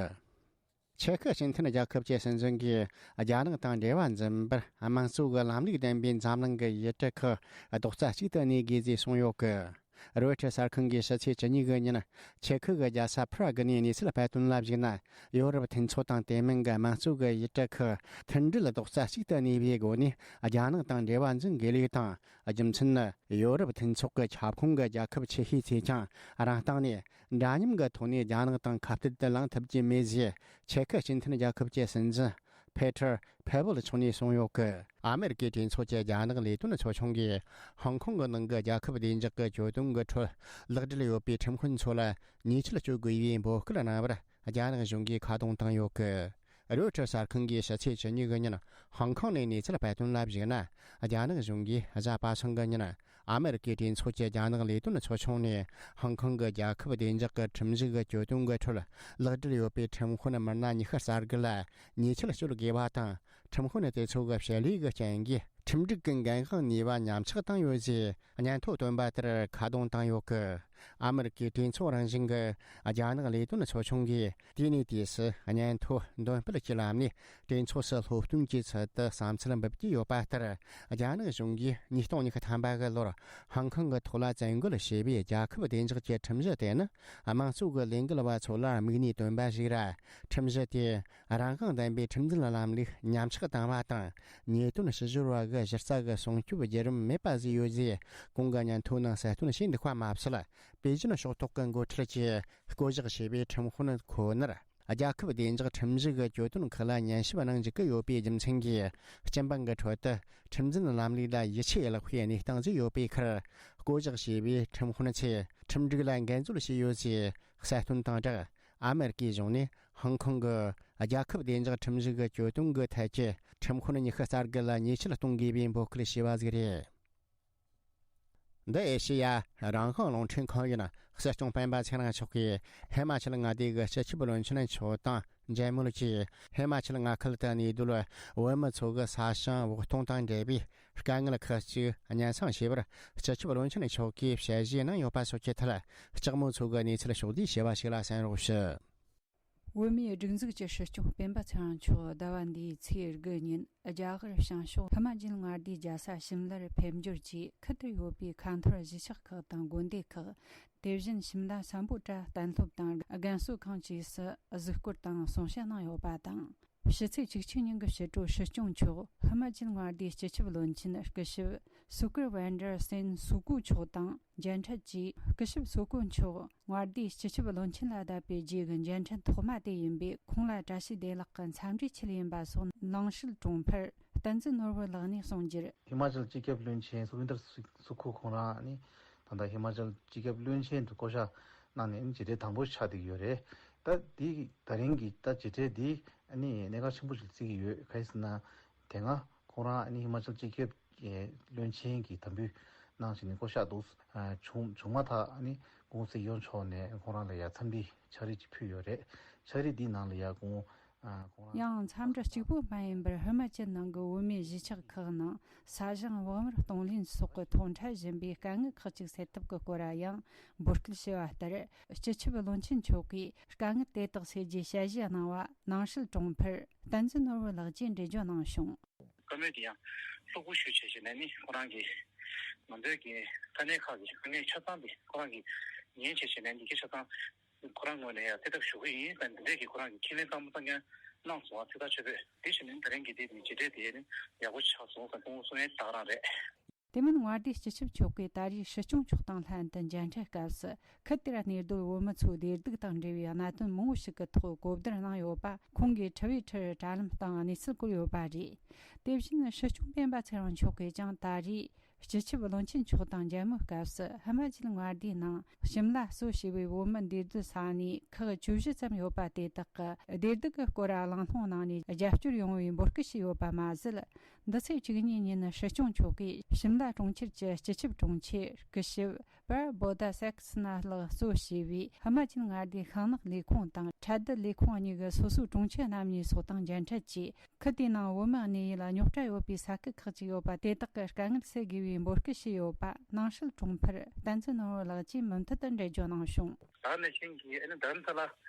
ཅེ་ཁི་སྤྱི་མཐུན་རྒྱལ་ཁབ་ཀྱི་སྲིད་འཛིན་གྱིས་རྒྱ་ནག་དང་འབྲེལ་བ་འཛིན་པར་དམངས་གཙོ་གི་ལམ་ལུགས་ལྡན་པའི་འཛམ་གླིང་གི་ཡུལ་གྲུ་ཁག་རྡོག་རྩ་གཅིག་ཏུ་གནས་དགོས་ཞེས་གསུངས་ཡོད་གི། རོའི་ཊར་གསར་ཁང་གིས་ཕྱི་ཚེས་བཅུ་གཉིས་ཀྱི་ཉིན་ཅེ་ཁི་གི་རྒྱལ་ས་པ་རག་ནས་གནས་ཚུལ་སྤེལ་དོན་ལ་གཞིགས་ན། ཡོ་རོབ་མཐུན་ཚོགས་དང་དེ་མིན་གྱི་དམངས་གཙོ་གི་ཡུལ་གྲུ་ཁག་མཐུན་སྒྲིལ་རྡོག་རྩ་གཅིག་ཏུ་གནས་པའི་སྒོ་ནས་རྒྱ་ནག་དང་འབྲེལ་བ་འཛིན་དགོས་ལུགས་དང་། རྒྱུ་མཚན་ནི་ཡོ་རོབ་མཐུན་ཚོགས་ཀྱི་ཁྱབ་ཁོངས་ཀྱི་རྒྱལ་ཁབ་ཆེ་ཤོས་ཚོས་ཀྱང་རང་སྟེང་ནས་འདྲ་མཉམ་གྱི་ཐོག་ནས་རྒྱ་ནག་དང་ཁ་གཏད་དུ་ལངས་ཐུབ་ཀྱི་མེད་ཅེས་ཅེ་ཁི་སྤྱི་མཐུན་རྒྱལ་ཁབ་ཀྱི་སྲིད་འཛིན་ཕེ་ཐར་ཕེ་བོལ་མཆོག་ནས་གསུངས་ཡོད་གི། ཨ་མེ་རི་ཀའི་གྲོས་ཚོགས་ཀྱི་རྒྱ་ནག་ལས་དོན་ཚོགས་ཆུང་གིས་ཧོང་ཀོང་གི་ནང་གི་རྒྱལ་ཁབ་བདེ་འཇགས་ཀྱི་གྱོད་དོན་གྱི་ཁྲོད་ལག་འབྲེལ་ཡོད་པའི་ཁྲིམས་དཔོན་ཚོ་ལ་ཉེས་ཆད་གཅོད་དགོས་པའི་འབོད་སྐུལ་གནང་བར་རྒྱ་ནག་གཞུང་གིས་ཁ་རྡུང་བཏང་ཡོད་གི། རོའི་ཊར་གསར་ཁང་གིས་ཕྱི་ཚེས་བཅུ་གཉིས་ཀྱི་ཉིན་ཧོང་ཀོང་ནས་གནས་ཚུལ་སྤེལ་དོན་ལ་གཞིགས་ན། རྒྱ་ནག་གཞུང་གིས་གཟའ་པ་སངས་ཀྱི་ཉིན་ཨ་མེ་རི་ཀའི་གྲོས་ཚོགས་ཀྱི་རྒྱ་ནག་ལས་དོན་ཚོགས་ཆུང་ནས་ཧོང་ཀོང་གི་རྒྱལ་ཁབ་བདེ་འཇགས་ཀྱི་ཁྲིམས་གཞི་གི་གྱོད་དོན་གྱི་ཁྲོད་ལག་འབྲེལ་ཡོད་པའི་ཁྲིམས་དཔོན་མི་སྣ་ཉི་ཤུ་རྩ་དགུ་ལ་ཉེས་ཆད་གཅོད་དགོས་པ་དང་། ཁྲིམས་དཔོན་དེ་ཚོ་གི་བྱེད་ལས་ཀྱི་རྐྱེན་གྱིས་ཁྲིམས་སྒྲིག་གི་འགན་དབང་ནུས་པ་ཉམས་ཆག་བཏང་ཡོད་ཅེས་སྙན་ཐོ་བཏོན་པ་ལྟར་ཁ་རྡུང་བཏང་ཡོད་གི། ཨ་མེ་རི་ཀའི་གྲོས་ཚོགས་རང་བཞིན་གྱི་རྒྱ་ནག་ལས་དོན་ཚོགས་ཆུང་གིས་དུས་ནས་དུས་སུ་སྙན་ཐོ་འདོན་སྤེལ་གྱི་ལམ་ནས་གྲོས་ཚོགས་སུ་སློབ་སྟོན་གྱི་ཚུལ་དུ་བསམ་ཚུལ་འབུལ་གྱི་ཡོད་པ་ལྟར། རྒྱ་ནག་གཞུང་གིས་ཉིས་སྟོང་ཉི་ཤུ་ཐམ་པ་གི་ལོར་ཧོང་ཀོང་གི་ཐོག་ལ་བཙན་རྒོལ་བྱས་པའི་རྒྱལ་ཁབ་བདེ་འཇགས་ཀྱི་ཁྲིམས་གཞི་དེ་ནི་དམངས་གཙོ་གི་ལས་འགུལ་བ་ཚོ་ལ་དམིགས་ནས་བཏོན་པ་ཞིག་ར། ཁྲིམས་གཞི་དེས་རང་དབང་ལྡན་པའི་ཁྲིམས་འཛིན་ལམ་ལུགས་ཉམས་ཆག་བཏང་བ་དང་། ཉེས་དོན་ཕྱི་བཤོལ་བ་གི་གཞི་རྩ་གི་སྲུང་སྐྱོབ་བརྒྱུད་རིམ་མེད་པ་བཟོས་ཡོད་ཅེས་གོང་གི་སྙན་ཐོ་ནང་གསལ་སྟོན་བྱས་འདུག་པ་མ་ཟད། པེ་ཅིན་ཕྱོགས་གཏོགས་ཀྱི་འགོ་ཁྲིད་ཀྱིས་བསྐོ་གཞག་བྱས་པའི་ཁྲིམས་དཔོན་ཁོ་ནར། རྒྱལ་ཁབ་བདེ་འཇགས་ཁྲིམས་གཞི་གི་གྱོད་དོན་ཁག་ལ་ཉན་ཞིབ་གནང་འཇུག་གི་ཡོད་པའི་རྒྱུ་མཚན་གྱིས། སྤྱི་འབངས་ཀྱི་ཁྲོད་དུ་ཁྲིམས་འཛིན་ལམ་ལུགས་ལ་ཡིད་ཆེས་བརླག་པའི་གནས་སྟངས་ཤིག་ཡོད་པའི་ཁར། བསྐོ་གཞག་བྱས་པའི་ཁྲིམས་དཔོན་ཚོས་ཁྲིམས་སྒྲིག་ལ་འགལ་འཛོལ་བྱས་ཡོད་ཅེས་གསལ་སྟོན་དང་སྦྲགས། ཨ་མེ་རི་ཀའི་གཞུང་ནས་ཧོང་ཀོང་གི་རྒྱལ་ཁབ་བདེ་འཇགས་ཁྲིམས་གཞི་གི་གྱོད་དོན་གྱི་ཐད་ཀྱི་ཁྲིམས་དཔོན་ཉི་ཤུ་རྩ་དགུ་ལ་ཉེས་ཆད་གཏོང་དགོས་པའི་འབོད་སྐུལ་བྱས་པ་ཟིག་རེད། འདི་ཨེ་ཤེ་ཡ་རང་དབང་རླུང་འཕྲིན་ཁང་ཡིན། སྲིད་སྐྱོང་སྤེན་པ་ཚེ་རིང་མཆོག་གིས་ཧི་མ་ཅལ་མངའ་སྡེ་གི་སྤྱི་ཁྱབ་བློན་ཆེན་མཆོག་དང་མཇལ་མོལ་གྱིས། ཧི་མ་ཅལ་མངའ་ཁུལ་དུ་གནས་སྡོད་བོད་མི་ཚོ་གི་ས་ཞིང་འོག་གཏོང་དང་འབྲེལ་བའི་དཀའ་ངལ་ཁག་ཅིག་སྙན་སེང་བྱས་པར། སྤྱི་ཁྱབ་བློན་ཆེན་མཆོག་གིས་ཞལ་བཞེས་གནང་ཡོད་པ་སོགས་ཀྱི་ཐད་སྤྱི་མོས་ཚོ་གི་གནས་ཚུལ་ཕྱོགས་བསྡུས་བྱས་པ་ཞིག་ལ་གསན་རོགས་ཞུ། བོད་མིའི་སྒྲིག་འཛུགས་ཀྱི་སྲིད་སྐྱོང་སྤེན་པ་ཚེ་རིང་མཆོག་ཟླ་བ་འདིའི་ཚེས་དགུ་ཉིན་རྒྱ་གར་བྱང་ཕྱོགས་ཧི་མ་ཅལ་མངའ་སྡེའི་རྒྱལ་ས་ཤིམ་ལར་ཕེབས་འབྱོར་གྱིས། ཁུལ་དེར་ཡོད་པའི་ཁ་འཐོར་གཞིས་ཆགས་ཁག་དང་དགོན་སྡེ་ཁག། དེ་བཞིན་ཤིམ་ལ་སམ་བྷོ་ཊ་གཏན་སློབ་དང་རྒན་གསོ་ཁང་བཅས་སུ་གཟིགས་སྐོར་དང་གསུང་བཤད་གནང་ཡོད་པ་དང་། ཕྱི་ཚེས་བཅུ་གཅིག་ཉིན་གྱི་ཕྱི་དྲོ་སྲིད་སྐྱོང་མཆོག་ཧི་མ་ཅལ་མངའ་སྡེའི་སྤྱི་ཁྱབ་བློན་ཆེན་སྐུ་ཞབས་སུ་ཀུར་ཝན་ཌར་སེན་སུ་ཀུ་མཆོག་དང་མཇལ་འཕྲད་ཀྱིས། སྐུ་ཞབས་སུ་ཀུ་མཆོག་མངའ་སྡེའི་སྤྱི་ཁྱབ་བློན་ཆེན་ལ་བསྡད་པའི་རྗེས་ཀྱི་མཇལ་འཕྲད་ཐོག་མ་དེ་ཡིན་པས། ཁོང་ལ་བཀྲ་ཤིས་བདེ་ལེགས་ཀྱི་འཚམས་འདྲིའི་ཆེད་ཡིན་པ་སོགས་ནང་སྲིད་དྲུང་འཕར་བསྟན་འཛིན་ནོར་བུ་ལགས་ནས་གསུངས་རྒྱུར། ཧི་མ་ཅལ་སྤྱི་ཁྱབ་བློན་ཆེན་སུ་ཝིན་དར་སུ་ཁུ་ཁོང་རང་ནི་ད་ལྟ་ཧི་མ་ཅལ་སྤྱི་ཁྱབ་བློན་ཆེན་དུ་བསྐོ་བཞག་གནང་ནས་མཇལ་འཕྲད་དང་པོ་ཆགས་བསྡད་ཀྱི་ཡོད་རེད། ད་འདི་ད་རིང་གི་ད་མཇལ་འཕྲད་འདི་ནི་གནད་འགག་ཆེན་པོ་ཞིག་བརྩི་གི་ཡོད། ག་རེ་ཟེར་ན། དེ་སྔ་ཁོང་རང་ཧི་མ་ཅལ་སྤྱི་ཁྱབ་ཀྱི་བློན་ཆེན་གྱི་དམ་འབུལ་གནང་བྱས་ནས་བསྐོ་བཞག་འདུག་བྱུང་བྱུང་མ་ཐག་ནི་སྐུ་ངོ་སྲིད་སྐྱོང་མཆོག་ནས་ཁོང་རང་ལ་ཡ་འཚམས་འདྲི་ཕྱག་བྲིས་ཅིག་ཕུལ་ཡོད་རེད། ཕྱག་བྲིས་འདིའི་ནང་ལ་ཡ་སྐུ་ངོ་ཁོང་རང་ཡང་འཚམས་འདྲི་གཅིག་པུ་མ་ཡིན་པར་ཧི་མ་ཅལ་ནང་གི་བོད་མིའི་གཞིས་ཆགས་ཁག་ནང་ས་ཞིང་བག་མར་གཏོང་ལེན་སོགས་ཀྱི་ཐོག་འཕྲད་བཞིན་པའི་དཀའ་ངལ་ཁག་ཅིག་སེལ་ཐབས་ཀྱི་སྐོར་ཡང་འབོད་སྐུལ་བྱས་པ་ལྟར། སྤྱི་ཁྱབ་བློན་ཆེན་མཆོག་གིས་དཀའ་ངལ་དེ་དག་སེལ་རྒྱུའི་ཞལ་བཞེས་གནང་བ་ནང་སྲིད་དྲུང་འཕར་བསྟན་འཛིན་ནོར་བུ་ལགས་ཀྱིས་འགྲེལ་བརྗོད་གནང་བྱུང་། བཀའ་མོལ་དེ་ཡང་ལྷུག་པོ་ཞུས་བྱས་བྱས་ནས་ནི་ཁོ་རང་གིས་ང་ཚོའི་གི་ས་གནས་ཁག་གི་དཀའ་ངལ་ཆ་ཚང་དེ་ཁོ་རང་གིས་ཉན་བྱས་བྱས་ནས་འདི་གའི་ཆ་ཚང་ཁོ་རང་ངོས་ནས་ཡང་སེལ་ཐབས་ཞུ་གི་ཡིན་ཟེར་འདི་འདྲས་ཀྱི་ཁོ་རང་གི་ཁས་ལེན་གཙང་མ་གཙང་རྐྱང་གནང་སོང་བ། ཚེ་ཐར་ཆོས་འཕེལ་དེ་བཞིན་ནི་ད་རིང་གི་དེ་ནི་མཇལ་འཕྲད་དེ་ནི་ཡག་པོ་ཆགས་སོང་ཟེར་སྐུ་ངོ་གསུང་ཡས་ད་ག་རང་རེད། དེ་མིན་མངའ་སྡེའི་སྤྱི་ཁྱབ་མཆོག་གིས་ད་རེས་སྲིད་སྐྱོང་མཆོག་དང་ལྷན་དུ་མཇལ་འཕྲད་སྐབས་སུ། ཁུལ་དེར་གནས་སྡོད་བོད་མི་ཚོའི་བདེ་སྡུག་དང་འབྲེལ་བའི་གནད་དོན་མང་པོ་ཞིག་གི་ཐོག་གོ་བསྡུར་གནང་ཡོད་པ་ཁོང་གིས་དྲི་བའི་ཁྲིར་དྲ་ལམ་སྟེང་གནས་ཚུལ་བཀོད་ཡོད་པ་རེད། དེ་བཞིན་སྲིད་སྐྱོང་སྤེན་པ་ཚེ་རིང་མཆོག་གིས་ཀྱང་ད་རེས་སྤྱི་ཁྱབ་བློན་ཆེན་མཆོག་དང་མཇལ་མོལ་སྐབས་སུ། ཧི་མ་ཅལ་མངའ་སྡེའི་ནང་ཤིམ་ལ་གཙོ་བྱས་པའི་བོད་མི་འདུས་སྡོད་ས་གནས་ཁག་བཅུ་བཞི་ཙམ་ཡོད་པ་དེ་དག་གི་བདེ་སྡུག་གི་སྐོར་གླེང་སློང་གནང་ནས་རྒྱབ་སྐྱོར་ཡོང་བའི་འབོད་སྐུལ་ཞུས་ཡོད་པ་མ་ཟད། འདི་ཚེས་བཅུ་གཉིས་ཉིན་སྲིད་སྐྱོང་མཆོག་གིས་ཤིམ་ལ་གྲོང་ཁྱེར་གྱི་སྤྱི་ཁྱབ་དྲུང་ཆེ་སྐུ་ཞབས་པར་བོ་ད་སེག་སི་ན་ལགས་གཙོ་བྱས་པའི་ཧི་མ་ཅལ་མངའ་སྡེའི་ཤིང་ནགས་ལས་ཁུངས་དང་ཁྲལ་བསྡུ་ལས་ཁུངས་གཉིས་ཀྱི་སོ་སོའི་དྲུང་ཆེ་རྣམ་གཉིས་སོགས་དང་མཇལ་འཕྲད་ཀྱིས། ཁུལ་དེའི་ནང་བོད་མི་གནས་ཡུལ་རྙོག་དྲ་ཡོད་པའི་ས་ཁུལ་ཁག་ཅིག་ཡོད་པ་དེ་དག་གི་དཀའ་ངལ་སེལ་དགོས་པའི་འབོད་སྐུལ་ཞུས་ཡོད་པ་ནང་སྲིད་དྲུང་འཕར་བསྟན་འཛིན་ནོར་བུ་ལགས་ཀྱིས་མུ་མཐུད་དུ་འགྲེལ་བརྗོད་གནང་བྱུང་། ད་ནང་བཞིན་གྱི་ཨ་ནི་རྡ་རམ་ས་ལ་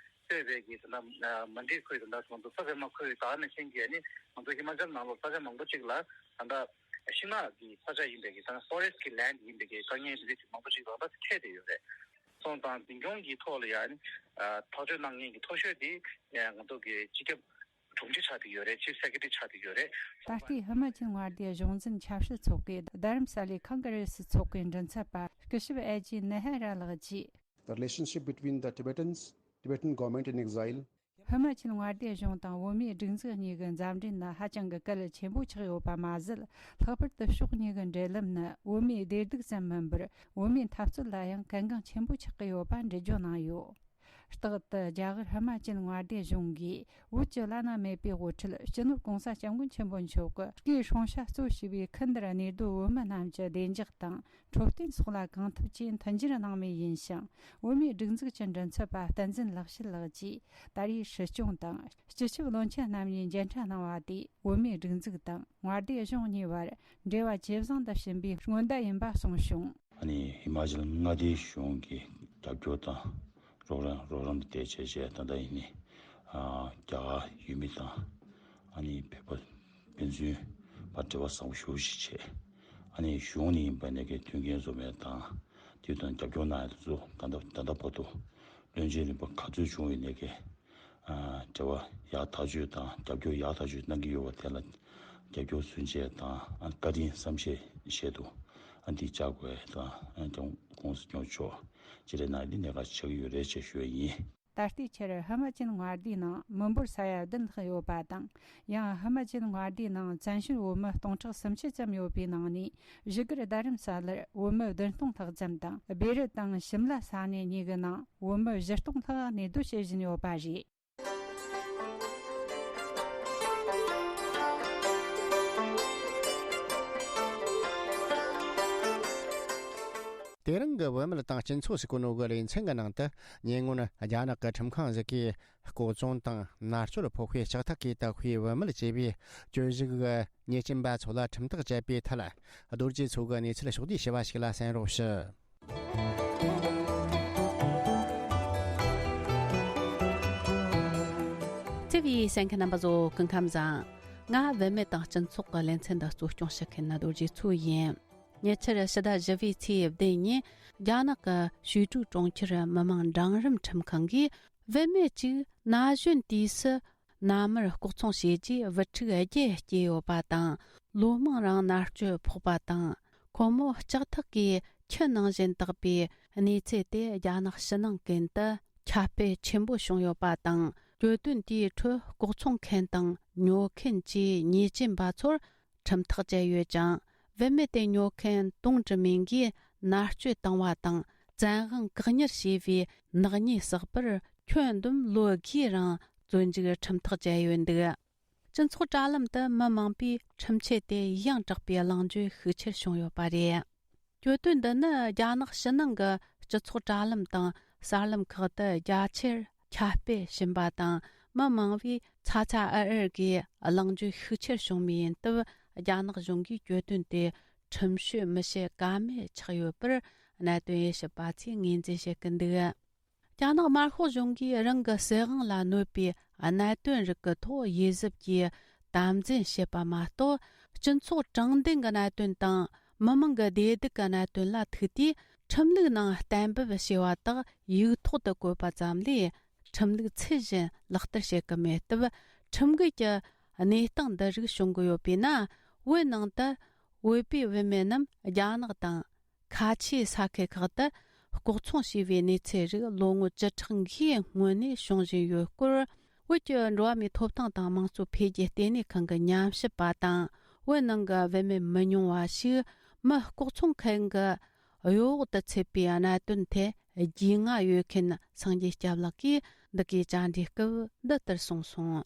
གཙོས་པའི་གི་ད་ལྟ་མན་ཌི་ཁུལ་དང་ད་ང་ཚོ་ས་ཆ་མ་ཁུལ་ད་ནང་བཞིན་གྱི་ཨ་ནི་ང་ཚོ་ཧི་མ་ཅལ་ནང་ལོགས་ས་ཆ་མང་པོ་ཅིག་ལ་ད་ལྟ་ཤིང་ནགས་ཀྱི་ས་ཆ་ཡིན་པའི་གི་ད་ཕོ་རེ་སི་ཊི་ཀྱི་ལེན་ཌི་ཡིན་པའི་གི་དཀའ་ངལ་འདི་འདྲ་ཅིག་མང་པོ་ཅིག་ད་ལྟ་འཕྲད་དེ་ཡོད་རེད། སོང་ཙང་འཛིན་སྐྱོང་གི་ཐོག་ལ་ཡང་ཨ་ནི་ཐག་གཅོད་གནང་མཁན་གྱི་མཐོ་ཤོས་དེ་ང་ཚོ་གི་སྤྱི་ཁྱབ་དྲུང་ཆེ་ཆགས་བསྡད་ཡོད་རེད། ཅིབ་སེ་ཀེ་ཊི་རི་ཆགས་བསྡད་ཡོད་རེད། ད་ལྟའི་ཧི་མ་ཅལ་མངའ་སྡེའི་གཞུང་འཛིན་ཆབ་སྲིད་ཚོགས་པའི་རྡ་རམ་ས་ལའི་ཁོང་གྷ་རེ་སི་ཚོགས་པའི་མགྲིན་ཚབ་པ་སྐུ་ཞབས་ཨེ་ཇི་ནེ་ཧ་ར་ལགས་ཀྱིས། The relationship between the Tibetans, Tibetan government in exile, ཧི་མ་ཅལ་མངའ་སྡེའི་གཞུང་དང་བོད་མིའི་སྒྲིག་འཛུགས་གཉིས་ཀྱི་མཛའ་འབྲེལ་ནི་ཧ་ཅང་གི་གལ་ཆེན་པོ་ཆགས་ཡོད་པ་མ་ཟད། ལྷག་པར་དུ་ཕྱོགས་གཉིས་ཀྱི་འབྲེལ་ལམ་ནི་བོད་མིའི་བདེ་སྡུག་ཙམ་མིན་པར། བོད་མིའི་འཐབ་རྩོད་ལ་ཡང་གལ་འགངས་ཆེན་པོ་ཆགས་ཀྱི་ཡོད་པ་འགྲེལ་བརྗོད་གནང་ཡོད། རྟག་ཏུ་རྒྱ་གར་ཧི་མ་ཅལ་མངའ་སྡེ་གཞུང་གིས་བོད་ཀྱི་བླ་ན་མེད་པའི་དབུ་ཁྲིད་སྤྱི་ནོར་༸གོང་ས་༸སྐྱབས་མགོན་ཆེན་པོ་མཆོག་གི་སྐུའི་སྲུང་བྱ་གཙོ་བྱས་པའི་ཁུལ་འདིར་གནས་སྡོད་བོད་མི་རྣམས་ཀྱི་བདེ་འཇགས་དང་འཕྲོད་བསྟེན་སོགས་ལ་གང་ཐུབ་ཀྱིས་མཐུན་འགྱུར་གནང་མུས་ཡིན་ཞིང་། བོད་མིའི་སྒྲིག་འཛུགས་ཀྱི་མགྲིན་ཚབ་པ་བསྟན་འཛིན་ལེགས་བཤད་ལགས་ཀྱིས་ད་རེས་སྲིད་སྐྱོང་དང་སྤྱི་ཁྱབ་བློན་ཆེན་རྣམ་གཉིས་མཇལ་འཕྲད་གནང་བ་དེས་བོད་མིའི་སྒྲིག་འཛུགས་དང་མངའ་སྡེ་གཞུང་གཉིས་བར་འབྲེལ་བ་ཇེ་བཟང་དུ་ཕྱིན་པའི་སྔོན་བརྡ་ཡིན་པ་གསུངས་བྱུང་། ཨ་ནི་ཧི་མ་ཅལ་མངའ་སྡེའི་གཞུང་གི་རྒྱབ་སྐྱོར་དང་རོགས་རམ་རོགས་རམ་དེ་བྱས་བྱས་ད་ལྟ་ཡིན་ནི་ཨ་རྒྱ་གར་ཡུལ་མི་དང་ཨ་ནི་བོད་པ་ཕན་ཚུན་བར་འབྲེལ་བ་བཟང་པོ་ཞེ་པོ་ཞིག་བྱས། ཨ་ནི་གཞུང་ནས་ཡིན་པ་ནས་ཀྱི་མཐུན་རྐྱེན་བཟོ་མེད་དང་དེ་དང་རྒྱབ་སྐྱོར་གནང་ཡ་དེ་ཚོ་ད་ལྟ་ད་ལྟ་བར་དུ་བློན་ཆེན་རིམ་པ་ག་ཚོད་བྱུང་ཡོད་ནས་ཀྱི་ཨ་འབྲེལ་བ་ཡག་ཐག་ཆོད་དང་རྒྱབ་སྐྱོར་ཡག་ཐག་ཆོད་གནང་གི་ཡོད་པ་དེ་ལ་རྒྱབ་སྐྱོར་ཚུན་ཆད་དང་ཨ་བཀའ་དྲིན་བསམ་ཤེས་བཞེས་འདུག་ཨ་འདི་བཅར་དགོས་དང་ཨ་ཀྱང་༸གོང་ས་༸སྐྱབས་མགོན་མཆོག་ཅི་རེད་ན་འདི་གནད་འགག་ཆགས་ཀྱི་ཡོད་རེད་ཅེས་ཞུ་ཡ་ཡིན། ད་ལྟའི་ཆར་ཧི་མ་ཅལ་མངའ་སྡེའི་ནང་མི་འབོར་ས་ཡ་བདུན་ལྷག་ཡོད་པ་དང་། ཡང་ཧི་མ་ཅལ་མངའ་སྡེའི་ནང་བཙན་བྱོལ་བོད་མི་སྟོང་ཕྲག་སུམ་ཅུ་ཙམ་ཡོད་པའི་ནང་ནས། བཞུགས་སྒར་རྡ་རམ་ས་ལར་བོད་མི་བདུན་སྟོང་ལྷག་ཙམ་དང་། སྦི་རི་དང་ཤིམ་ལ་ས་གནས་གཉིས་ཀྱི་ནང་བོད་མི་བཞི་སྟོང་ལྷག་གནས་སྡོད་བྱེད་བཞིན་ཡོད་པ་རེད། དེ་རིང་གི་བུད་མེད་དང་སྤྱི་ཚོགས་ཟེར་གོ་ནོ་གི་ལེ་ཚན་གྱི་ནང་དུ། ཉེ་སྔོན་རྒྱ་ནག་གི་ཁྲིམས་ཁང་ཞིག་གིས་ལྐོག་བཙོང་དང་མནར་གཅོད་ཕོག་པའི་ལྕགས་ཐག་གིས་བཏགས་པའི་བུད་མེད་ཅེས་པའི་གྱོད་གཞི་གི་ཉེས་ཅན་པ་ཚོ་ལ་ཁྲིམས་ཐག་བཅད་པའི་ཐད། རྡོ་རྗེ་མཚོ་གིས་གནས་ཚུལ་ཕྱོགས་བསྡུས་ཞུས་པ་ཞིག་ལ་གསན་རོགས་ཞུ། ཐེ་བའི་གསན་མཁན་རྣམ་པ་ཚོ་སྐུ་ཁམས་བཟང་། ང་བུད་མེད་དང་སྤྱི་ཚོགས་ཀྱི་ལེ་ཚན་འདི་གཙོ་སྐྱོང་བྱེད་མཁན་ནི་རྡོ་རྗེ་མཚོ་ཡིན། ཉེ་ཆར་ཕྱི་ཟླ་བཞི་པའི་ཚེས་བདུན་ཉིན། རྒྱ་ནག་གི་ཞུས་ཀྲུའུ་གྲོང་ཁྱེར་མི་དམངས་འབྲིང་རིམ་ཁྲིམས་ཁང་གིས། བུད་མེད་ཅིག་ན་གཞོན་དུས་སུ་མནའ་མར་ལྐོག་ཚོང་བྱས་རྗེས་བུ་ཕྲུག་བརྒྱད་སྐྱེས་ཡོད་པ་དང་། ལོ་མང་རིང་མནར་གཅོད་ཕོག་པ་དང་། ཁོ་མོ་ལྕགས་ཐག་གིས་ཁྱི་ནང་བཞིན་བཏགས་པའི་གནས་ཚུལ་དེ་རྒྱ་ནག་ཕྱི་ནང་ཀུན་ཏུ་ཁྱབ་སྤེལ་ཆེན་པོ་བྱུང་ཡོད་པ་དང་། གྱོད་དོན་དེའི་ཁྲོད་ལྐོག་ཚོང་མཁན་དང་ཉོ་མཁན་གྱི་ཉེས་ཅན་པ་ཚོར་ཁྲིམས་ཐག་བཅད་ཡོད་ཅིང་། བུད་མེད་དེ་ཉོ་མཁན་ཏུང་ཀྲི་མིང་གིས་མནར་གཅོད་བཏང་བ་དང་། བཙན་དབང་བཀག་ཉར་བྱས་པའི་ནག་ཉེས་བསགས་པར། ཁྱོན་བསྡོམས་ལོ་དགུའི་རིང་བཙོན་འཇུག་ཁྲིམས་ཐག་བཅད་ཡོད་འདུག། སྤྱི་ཚོགས་དྲ་ལམ་དུ་མི་མང་པོས་ཁྲིམས་ཆད་དེ་ཡང་དྲག་པའི་གླེང་བརྗོད་ཤུགས་ཆེར་བྱུང་ཡོད་པ་རེད། གྱོད་དོན་འདི་ནི་རྒྱ་ནག་ཕྱི་ནང་གི་སྤྱི་ཚོགས་དྲ་ལམ་དང་གསར་ལམ་ཁག་ཏུ་རྒྱ་ཆེར་ཁྱབ་སྤེལ་ཕྱིན་པ་དང་། མི་མང་བོས་ཚ་ཚ་འུར་འུར་གྱིས་གླེང་བརྗོད་ཤུགས་ཆེར་བྱུང་བ་ཡིན་སྟབས། རྒྱ་ནག་གཞུང་གིས་གྱོད་དོན་དེ་ཁྲིམས་གཅོད་མི་བྱེད་ཀ་མེད་ཆགས་ཡོད་པར། གནད་དོན་དབྱེ་ཞིབ་པ་ཚོས་ངོས་འཛིན་བྱེད་ཀྱི་འདུག། རྒྱ་ནག་དམར་ཤོག་གཞུང་གིས་རང་གི་སྲིད་དབང་ལ་གནོད་པའི་གནད་དོན་རིགས་ཀྱི་ཐོག་དབྱེ་གཟབ་ཀྱིས་དམ་འཛིན་བྱེད་པ་མ་གཏོགས། སྤྱི་ཚོགས་དྲང་བདེན་གྱི་གནད་དོན་དང་། མི་མང་གི་བདེ་སྡུག་གི་གནད་དོན་ལ་ཐུག་དུས། ཁྲིམས་ལུགས་ནང་གཏན་འབེབས་བྱས་པ་དག་ཡིག་ཐོག་ཏུ་བཀོད་པ་ཙམ་ལས། ཁྲིམས་ལུགས་ཚུལ་བཞིན་ལག་བསྟར་བྱེད་ཀྱི་མེད་སྟབས། ཁྲིམས་འགལ་གྱི་གནས་སྟངས་འདི་རིགས་བྱུང་གི་ཡོད་པས་ན། བོད་ནང་དུ་བོད་པའི་བུད་མེད་རྣམས་རྒྱ་ནག་དང་། ཁ་ཆེའི་ས་ཁུལ་ཁག་ཏུ་ལྐོག་ཚོང་བྱས་པའི་གནས་ཚུལ་རིགས་ལོ་ངོ་བཅུ་ཕྲག་འགའི་སྔོན་ནས་བྱུང་བཞིན་ཡོད་སྐོར། བོད་ཀྱི་འགྲོ་བ་མིའི་ཐོབ་ཐང་དང་དམངས་གཙོ་འཕེལ་རྒྱས་ལྟེ་གནས་ཁང་གི་ཉམས་ཞིབ་པ་དང་། བོད་ནང་གི་བུད་མེད་མི་ཉུང་བ་ཞིག་མི་ལྐོག་ཚོང་མཁན་གྱི་གཡོ་འོག་ཏུ་ཚུད་པའི་གནད་དོན་ཐད་རྒྱུས་མངའ་ཡོད་མཁན་སངས་རྒྱས་སྐྱབས་ལགས་ཀྱིས་འདི་གའི་བཅར་འདྲིའི་སྐབས་འདི་ལྟར་གསུངས་སོང་།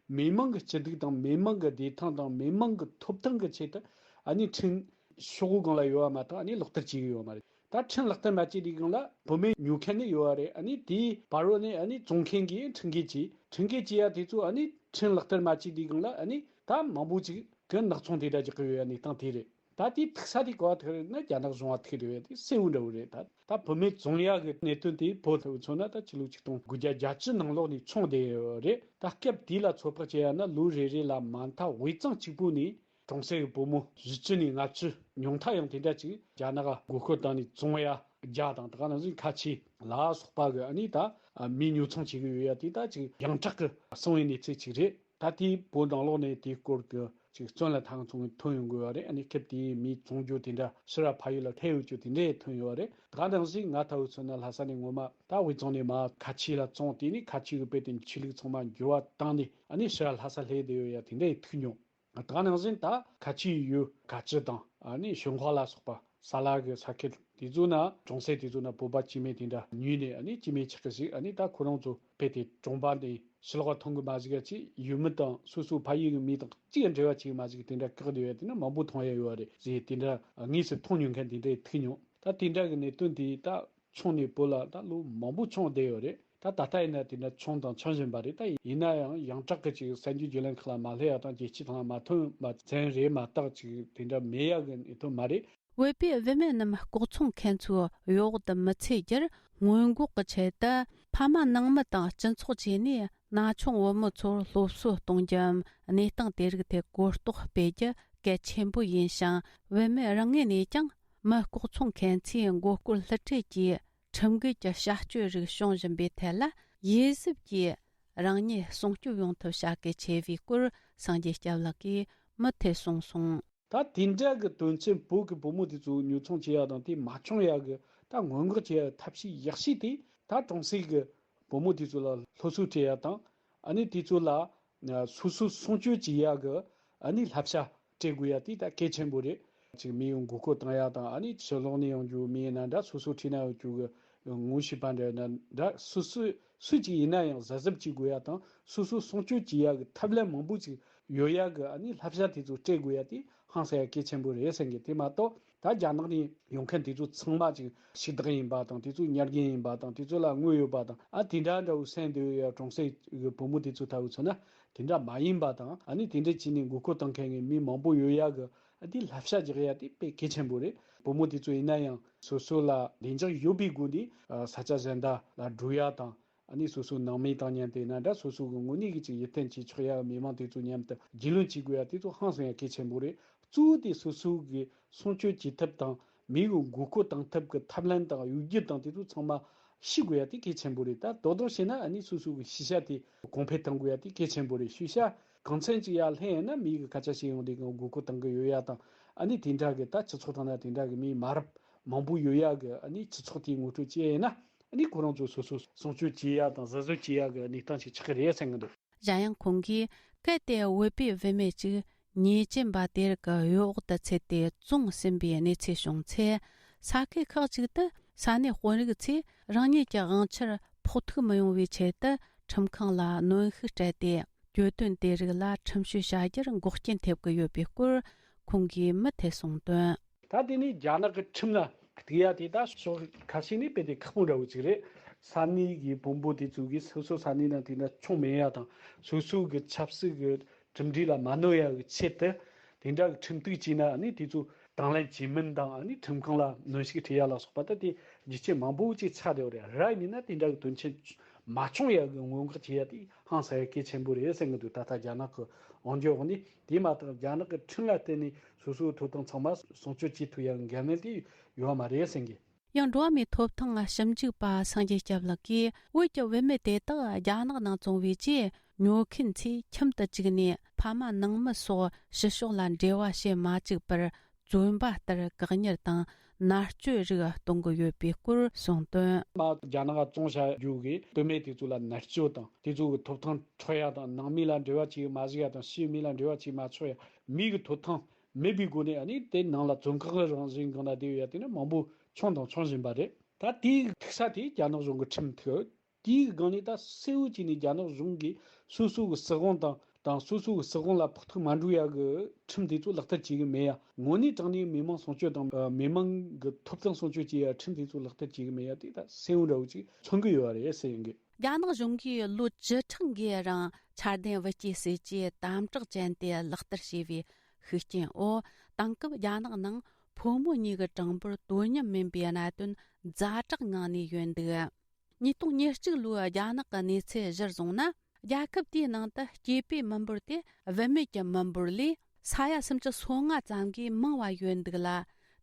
མི་མང་གི་སྐྱིད་སྡུག་དང་། མི་མང་གི་བདེ་ཐང་དང་། མི་མང་གི་ཐོབ་ཐང་གི་ཆེད་དུ་ཨ་ནི་ཁྲིམས་ཤོག་གུ་སྒང་ལ་ཡོད་པ་མ་གཏོགས་ཨ་ནི་ལག་བསྟར་བྱེད་ཀྱི་ཡོད་མ་རེད། ད་ཁྲིམས་ལག་བསྟར་མ་བྱས་དུས་སྒང་ལ་བུད་མེད་ཉོ་མཁན་ནི་ཡོད་པ་རེད། ཨ་ནི་དེའི་བར་རོ་ནས་ཨ་ནི་བཙོང་མཁན་གྱིས་ཁྲིམས་འགལ་བྱས་ཡ་དེ་ཚོ་ཨ་ནི་ཁྲིམས་ལག་བསྟར་མ་བྱས་དུས་སྒང་ལ་ཨ་ནི་ད་མང་པོ་ཅིག་གི་ནག་ཚོང་དེ་འདྲ་རྒྱག་གི་ཡོད་ཡ་གནས་སྟངས་དེ་རེད། ད་དེ་ཐུག་ས་དེ་ག་པར་ཐུག་རེད་ན། རྒྱ་ནག་གཞུང་ལ་ཐུག་རེད་པས། དེ་གསལ་བོ་འདྲ་བོ་རེད། ད་ད་བུད་མེད་བཙོང་ཡག་གི་གནད་དོན་དེ་བོད་ལ་མཚོན་ན་ད་ཕྱི་ལོ་ཆིག་སྟོང་དགུ་བརྒྱ་བརྒྱད་ཅུ་ནང་ལོགས་ནས་མཚོན་བསྡད་ཡོད་རེད། ད་སྐབས་དེ་ལ་ཚོད་དཔག་བྱས་ཡ་ན་ལོ་རེ་རེ་ལ་མ་མཐའ་དབུས་གཙང་གཅིག་པུ་ནས་གྲོང་གསེབ་ཀྱི་བུ་མོ་བཞི་བཅུ་ནས་ལྔ་བཅུ། ཉུང་མཐའ་ཡང་དེ་འདྲ་ཅིག་རྒྱ་ནག་ག་མགོ་སྐོར་བཏང་ནས་བཙོང་ཡ་རྒྱ་དང་། ད་ག་ནང་བཞིན་ཁ་ཆེ་ལ་སོགས་པ་གི་ཨ་ནི་ད་མི་ཉོ་ཚོང་བྱེད་ཀྱི་ཡོད་ཡ་དེ་ད་ཅིག་ཡང་དྲག་གི་སོང་བའི་གནས་ཚུལ་ཅིག་རེད། ད་དེའི་བོད་ནང་ལོགས་ནས་དེའི་སྐོར་གྱི་ཅིག་བཙོན་ལ་ཐང་ཚོང་ཐོན་ཡོང་དགོས་པ་རེད། ཨ་ནི་སྐབས་དེའི་མི་བཙོང་རྒྱུ་དེ་འདྲ་ཕྱིར་ཕ་ཡུལ་ལ་ཐལ་ཡོད་རྒྱུ་དེ་འདྲས་ཐོན་ཡོད་པ་རེད། ད་ག་ནང་བཞིན་ང་ལྟ་བུ་མཚོན་ན་ལྷ་ས་ནས་ངོ་མ་ད་དབུས་གཙང་ནས་མར་ཁ་ཆེ་ལ་བཙོང་། དེ་ནས་ཁ་ཆེ་གི་དཔེ་དེ་ཆོས་ལུགས་ཚང་མ་འགྱུར་བ་བཏང་ནས་ཨ་ནི་ཕྱིར་ལྷ་ས་སླེབས་བསྡད་ཡོད་ཡ་དེ་འདྲས་ཐུག་མྱོང་། ད་ག་ནང་བཞིན་ད་ཁ་ཆེའི་ཡུལ་ཀ་ཅི་དང་ཨ་ནི་ཞུན་ཧྭ་ལ་སོགས་པ། ས་ལ་གི་ས་ཁུལ་དེ་ཚོ་ན་གྲོང་གསེབ་དེ་ཚོ་ན་བོད་པ་སྐྱེ་དམན་དེ་འདྲ་ཉུལ་ནས་ཨ་ནི་སྐྱེ་དམན་ཆགས་ཀྱི་ཞིག་ཨ་ནི་ད་ཁོ་རང་ཚོ་དཔེ་དེ་གྲོང་པ་འདི་ཕྱི་ལོགས་མཐོང་གི་མ་ཞིག་ག་ཅིག་ཡུལ་མི་དང་སོ་སོ་ཕ་ཡུལ་གི་མི་དང་གཅིག་འབྲེལ་བ་བྱེད་གི་མ་ཞིག་དེ་འདྲ་བཀག་བསྡད་ཡོད། དེ་ན་མང་པོ་མཐོང་ཡ་ཡོད་རེད་ཟེར། དེ་འདྲ་དངོས་སུ་མཐོང་མྱོང་མཁན་དེ་འདྲ་ཐུག་མྱོང་། ད་དེ་འདྲ་གི་གནད་དོན་དེ་ད་མཚོན་ནས་བོད་ལ་ད་ལོ་མང་པོ་མཚོན་བསྡད་ཡོད་རེད། ད་ད་ལྟ་ཡིན་ན་དེ་འདྲ་མཚོན་དང་མཚོན་བཞིན་པ་རེད། ད་ཡིན་ན་ཡང་ཡང་དྲག་གི་ཅིག་གསར་འགྱུར་བརྒྱུད་ལམ་ཁག་ལ་མ་སླེབས་ཡ་དང་རྒྱལ་སྤྱི་ཐོག་ལ་མ་ཐོན་པ་ཙམ་རེད་མ་གཏོགས་ཅིག་དེ་འདྲ་མེད་ཡ་གི་གནད་དོན་མ་རེད། བོད་པའི་བུད་མེད་རྣམས་ལྐོག་ཚོང་མཁན་ཚོའི་གཡོ་འོག་ཏུ་མི་ཚུད་རྒྱུར་སྔོན་འགོག་གི་ཆེད་དུ། ཕ་མ་ནང་མི་དང་སྤྱི་ཚོགས་བཅས་ནས་ན་ཆུང་བུ་མོ་ཚོར་སློབ་གསོ་གཏོང་རྒྱུའམ། གནས་སྟངས་དེ་རིགས་ཐད་གོ་རྟོགས་སྤེལ་རྒྱུ་གལ་ཆེན་པོ་ཡིན་ཞིང་། བུད་མེད་རང་ངོས་ནས་ཀྱང་མི་ལྐོག་ཚོང་མཁན་ཚོའི་མགོ་སྐོར་བསླུ་བྲིད་ཀྱིས་ཁྲིམས་འགལ་གྱི་བྱ་སྤྱོད་རིགས་བྱུང་བཞིན་པའི་ཐད་ལ། དབྱེ་གཟབ་ཀྱིས་རང་ཉིད་སྲུང་སྐྱོབ་ཡོང་ཐབས་བྱ་གལ་ཆེ་བའི་སྐོར་སངས་རྒྱས་སྐྱབས་ལགས་ཀྱིས་མུ་མཐུད་གསུངས་སོང་། ད་དེ་འདྲ་གི་དོན་ཚན་བོད་ཀྱི་བུ་མོ་དེ་ཚོ་ཉོ་ཚོང་བྱེད་ཡ་དང་དེ་མ་བྱུང་ཡ་གི་ད་སྔོན་འགོག་བྱེད་ཡ་ཐབས་ཤེས་ཡག་ཤོས་དེ་ད་གྲོང་གསེབ་ཀྱི་བུ་མོ་དེ་ཚོ་ལ་སློབ་གསོ་སྤྲད་ཡ་དང་། ཨ་ནི་དེ་ཚོ་ལ་སོ་སོ་སྲུང་སྐྱོབ་བྱེད་ཡ་གི་ཨ་ནི་བསླབ་བྱ་སྤྲད་དགོས་ཡ་དེ་ད་གལ་ཆེན་པོ་རེད། ཅིག་མི་ཡོང་མགོ་སྐོར་བཏང་ཡ་དང་། ཨ་ནི་ཕྱི་ལོགས་ནས་ཡོང་རྒྱུ་མི་ཡིན་ན་འདྲ། སོ་སོ་འཁྲིས་ན་ཡོད་རྒྱུ་གི་ངོ་ཤེས་པ་འདྲ་ཡིན་ན་འདྲ། སོ་སོ་སུ་གཅིག་ཡིན་ན་ཡང་གཟབ་གཟབ་བྱེད་དགོས་ཡ་དང་། སོ་སོ་སྲུང་སྐྱོབ་བྱེད་ཡ་གི་ཐབས་ལམ་མང་པོ་ཅིག་ཡོད་ཡ་གི་ཨ་ནི་བསླབ་བྱ་དེ་ཚོ་སྤྲད་དགོས་ཡ་དེ་ཧང་སང་ཡ་གལ་ཆེན་པོ་རེད་བསམ་གི། དེ་མ་གཏོགས་ད་རྒྱ་ནག་ནས་ཡོང་མཁན་དེ་ཚོ་ཚང་མ་ཅིག་ཕྱི་བདག་ཡིན་པ་དང་། དེ་ཚོ་ཉར་མཁན་ཡིན་པ་དང་། དེ་ཚོ་ལ་དངུལ་ཡོད་པ་དང་། ཨ་དེ་འདྲ་འདྲ་བོ་སེམས་འདོད་ཡ་གྲོང་གསེབ་གི་བུ་མོ་དེ་ཚོ་ལྟ་བུ་མཚོན་ན་དེ་འདྲ་མ་ཡིན་པ་དང་། ཨ་ནི་དེ་འདྲ་བྱས་ནས་མགོ་སྐོར་བཏང་མཁན་གི་མི་མང་པོ་ཡོད་ཡ་གི་ཨ་དེ་བསླབ་བྱ་རྒྱག་ཡ་དེ་དཔེ་གལ་ཆེན་པོ་རེད། བུ་མོ་དེ་ཚོ་ཡིན་ན་ཡང་སོ་སོ་ལ་བདེ་འཇགས་ཡོད་པའི་སྒོ་ནས་ས་ཆ་གཞན་དག་ལ་འགྲོ་ཡ་དང་། ཨ་ནི་སོ་སོའི་ནང་མི་དང་མཉམ་དུ་ཡིན་ན་འདྲ། སོ་སོ་གི་དངོས་གནས་ཀྱི་ཅིག་ཡིད་བརྟན་བྱེད་ཆོག་ཡ་མི་མང་དེ་ཚོ་མཉམ་དུ་རྒྱུས་ལོན་བྱེད་དགོས་ཡ་དེ་ཚོ་ཧང་སང་ཡ་གལ་ཆེན་པོ་རེད། གཙོ་བོ་དེ་སོ་སོ་གི་སྲུང་སྐྱོབ་བྱེད་ཐབས་དང་མི་གི་མགོ་སྐོར་བཏང་ཐབས་ཀྱི་ཐབས་ལམ་དང་གཡོ་སྒྱུ་དང་དེ་ཚོ་ཚང་མ་ཤེས་དགོས་ཡ་དེ་གལ་ཆེན་པོ་རེད། ད་དོ་དོ་བྱས་ན་ཨ་ནི་སོ་སོ་གི་ཤེས་བྱ་དེ་གོང་འཕེལ་གཏང་དགོས་ཡ་དེ་གལ་ཆེན་པོ་རེད། ཤེས་བྱ་གང་འཚམ་ཅིག་ཡར་ལྷན་ཡོད་ན་མི་གི་སྐད་ཆ་བཤད་ཡོང་དུས་གང་མགོ་སྐོར་བཏང་གི་ཡོད་ཡ་དང་ཨ་ནི་དེ་འདྲ་གི་ད་སྤྱི་ཚོགས་ཐོག་ན་དེ་འདྲ་གི་མི་མ་རབས་མང་པོ་ཡོད་ཡ་གི་ཨ་ནི་སྤྱི་ཚོགས་དེའི་ངོ་སྤྲོད་བྱས་ཡིན་ན་ཨ་ནི་ཁོ་རང་ཚོ་སོ་སོ་སྲུང་སྐྱོབ་བྱེད་ཡ་དང་གཟབ་གཟབ་བྱེད་ཡ་གི་གནས་སྟངས་ཤིག་ཆགས་ཀྱི་རེད་བསམ་གི་འདུག། གཞན་ཡང་ཁོང་གིས་གལ་ཏེ་བོད་པའི་བུད་མེད་ཅིག་ཉེས་ཅན་པ་དེ་རིགས་ཀྱི་གཡོ་འོག་ཏུ་ཚུད་དེ་བཙོང་ཟིན་པའི་གནས་ཚུལ་བྱུང་ཚེ། ས་ཁུལ་ཁག་ཅིག་ཏུ་ས་གནས་དཔོན་རིགས་ཚོས་རང་ཉིད་ཀྱི་དབང་ཆར་ཕོག་ཐུག་མི་ཡོང་བའི་ཆེད་དུ་ཁྲིམས་ཁང་ལ་གནོན་ཤུགས་སྤྲད་དེ། གྱོད་དོན་དེ་རིགས་ལ་ཁྲིམས་གཞི་བྱ་རྒྱུར་འགོག་རྐྱེན་ཐེབས་ཀྱི་ཡོད་པའི་སྐོར་ཁོང་གིས་མུ་མཐུད་གསུངས་དོན། ད་དེ་ནས་རྒྱ་ནག་གི་ཁྲིམས་ལ་གཏུག་ཡ་དེ་ད་ཕྱོགས་ཁ་ཤས་ནས་དཔེ་དེ་ཁག་པོ་འདྲ་བོ་ཅིག་རེད། ས་གནས་ཀྱི་དཔོན་པོ་དེ་ཚོ་གིས་སོ་སོ་ས་གནས་ནང་དེ་འདྲ་ཆོ་མེད་ཡ་དང་སོ་སོ་གི་ཆབ་སྲིད་ཀྱི་གྲུབ་འབྲས་ལ་མ་གནོད་ཡ་གི་ཆེད་དུ་དེ་འདྲ་གི་ཁྲིམས་གཏུག་བྱས་ན་ཨ་ནི་དེ་ཚོ་དང་ལེན་བྱེད་མིན་དང་ཨ་ནི་ཁྲིམས་ཁང་ལ་གནོན་ཤུགས་སྤྲད་ཡ་ལ་སོགས་པ་ད་དེ་རྒྱུ་རྐྱེན་མང་པོ་ཅིག་ཆགས་བསྡད་ཡོད་རེད། ར་ཡིན་ན་དེ་འདྲ་གི་དོན་རྐྱེན་མ་བྱུང་ཡ་གི་སྔོན་འགོག་བྱེད་ཡ་དེ་ཧང་སང་ཡ་གལ་ཆེན་པོ་རེད་བསམ་གི་འདུག། ད་ལྟ་རྒྱ་ནག་གི་དབང་སྒྱུར་འོག་ནས། དེ་མ་ཐག་རྒྱ་ནག་གི་ཁྲིམས་ལ་བརྟེན་ནས་སོ་སོའི་ཐོབ་ཐང་ཚང་མ་སྲུང་སྐྱོབ་བྱེད་ཐུབ་ཡ་གི་འགན་ལེན་དེ་ཡོད་མ་རེད་ཟེར་གི། ཡང་འགྲོ་བ་མིའི་ཐོབ་ཐང་ཞིབ་འཇུག་པ་སངས་རྒྱས་སྐྱབས་ལགས་ཀྱིས། བོད་ཀྱི་བུད་མེད་དེ་དག་རྒྱ་ནག་ནང་བཙོང་བའི་རྗེས། ཉོ་མཁན་ཚོས་ཁྱིམ་དུ་བཅུག་ནས་ཕ་མ་ནང་མི་སོགས་ཕྱི་ཕྱོགས་ལ་འབྲེལ་བ་བྱེད་མ་བཅུག་པར། བཙོན་པ་ལྟར་བཀག་ཉར་དང་མནར་གཅོད་རིགས་གཏོང་གི་ཡོད་པའི་སྐོར་གསུངས་དོན། མ་རྒྱ་ནག་བཙོང་བྱ་རྒྱུ་གི་བུད་མེད་དེ་ཚོ་ལ་མནར་གཅོད་དང་དེ་ཚོ་གི་ཐོབ་ཐང་འཕྲོག་ཡ་དང་ནང་མི་ལ་འབྲེལ་བ་བྱེད་མ་བཅུག་ཡ་དང་ཕྱིའི་མི་ལ་འབྲེལ་བ་བྱེད་མ་ཆོག་ཡ། མི་གི་ཐོབ་ཐང་མེད་པའི་སྒོ་ནས་ཨ་ནི་དེ་ནང་ལ་བཙོན་ཁང་གི་རང་བཞིན་སྒང་ལ་བསྡད་ཡོད་ཡ་དེ་ནི་མང་པོ་བྱུང་དང་འབྱུང་བཞིན་པ་རེད། ད་དེའི་ཐུག་ས་དེ་རྒྱ་ནག་གཞུང་གི་ཁྲིམས་ཐོག་དེའི་སྒང་ནས་ད་གསལ་བོ་བྱས་ནས་རྒྱ་ནག་གཞུང་གིས་སོ་སོ་གི་སྲིད་དབང་དང་དང་སོ་སོ་གི་སྲིད་དབང་ལ་ཕོག་ཐུག་མ་འགྲོ་ཡ་གི་ཁྲིམས་དེ་ཚོ་ལག་བསྟར་བྱེད་གི་མེད་ཡ། དངོས་གནས་དྲང་གནས་མི་མང་སྲུང་སྐྱོབ་དང་མི་མང་གི་ཐོབ་ཐང་སྲུང་སྐྱོབ་བྱེད་ཡ་ཁྲིམས་དེ་ཚོ་ལག་བསྟར་བྱེད་གི་མེད་ཡ་དེ་ད་གསལ་བོ་འདྲ་བོ་ཅིག་མཚོན་གི་ཡོད་རེད་ཟེར་ཡིན་གི། རྒྱ་ནག་གཞུང་གིས་ལོ་བཅུ་ཕྲག་འགའི་རིང་འཆར་ལྡན་བུ་སྐྱེས་སྲིད་ཇུས་དམ་དྲག་ཅན་དེ་ལག་བསྟར་བྱས་པའི་ཤུགས་རྐྱེན་འོག་དེང་སྐབས་རྒྱ་ནག་ནང་ཕོ་མོ་གཉིས་ཀྱི་གྲངས་འབོར་དོ་མཉམ་མིན་པའི་གནད་དོན་ཛ་དྲག་ངང་ནས་ཡོད་འདུག། ཉིས་སྟོང་ཉེར་གཅིག་ལོའི་རྒྱ་ནག་གི་གནས་ཚུལ་གཞིར་བཟུང་ན། རྒྱལ་ཁབ་དེའི་ནང་དུ་སྐྱེས་པའི་མི་འབོར་དེ་བུད་མེད་ཀྱི་མི་འབོར་ལས་ས་ཡ་སུམ་ཅུ་སོ་ལྔ་ཙམ་གྱིས་མང་བ་ཡོད་འདུག་ལ།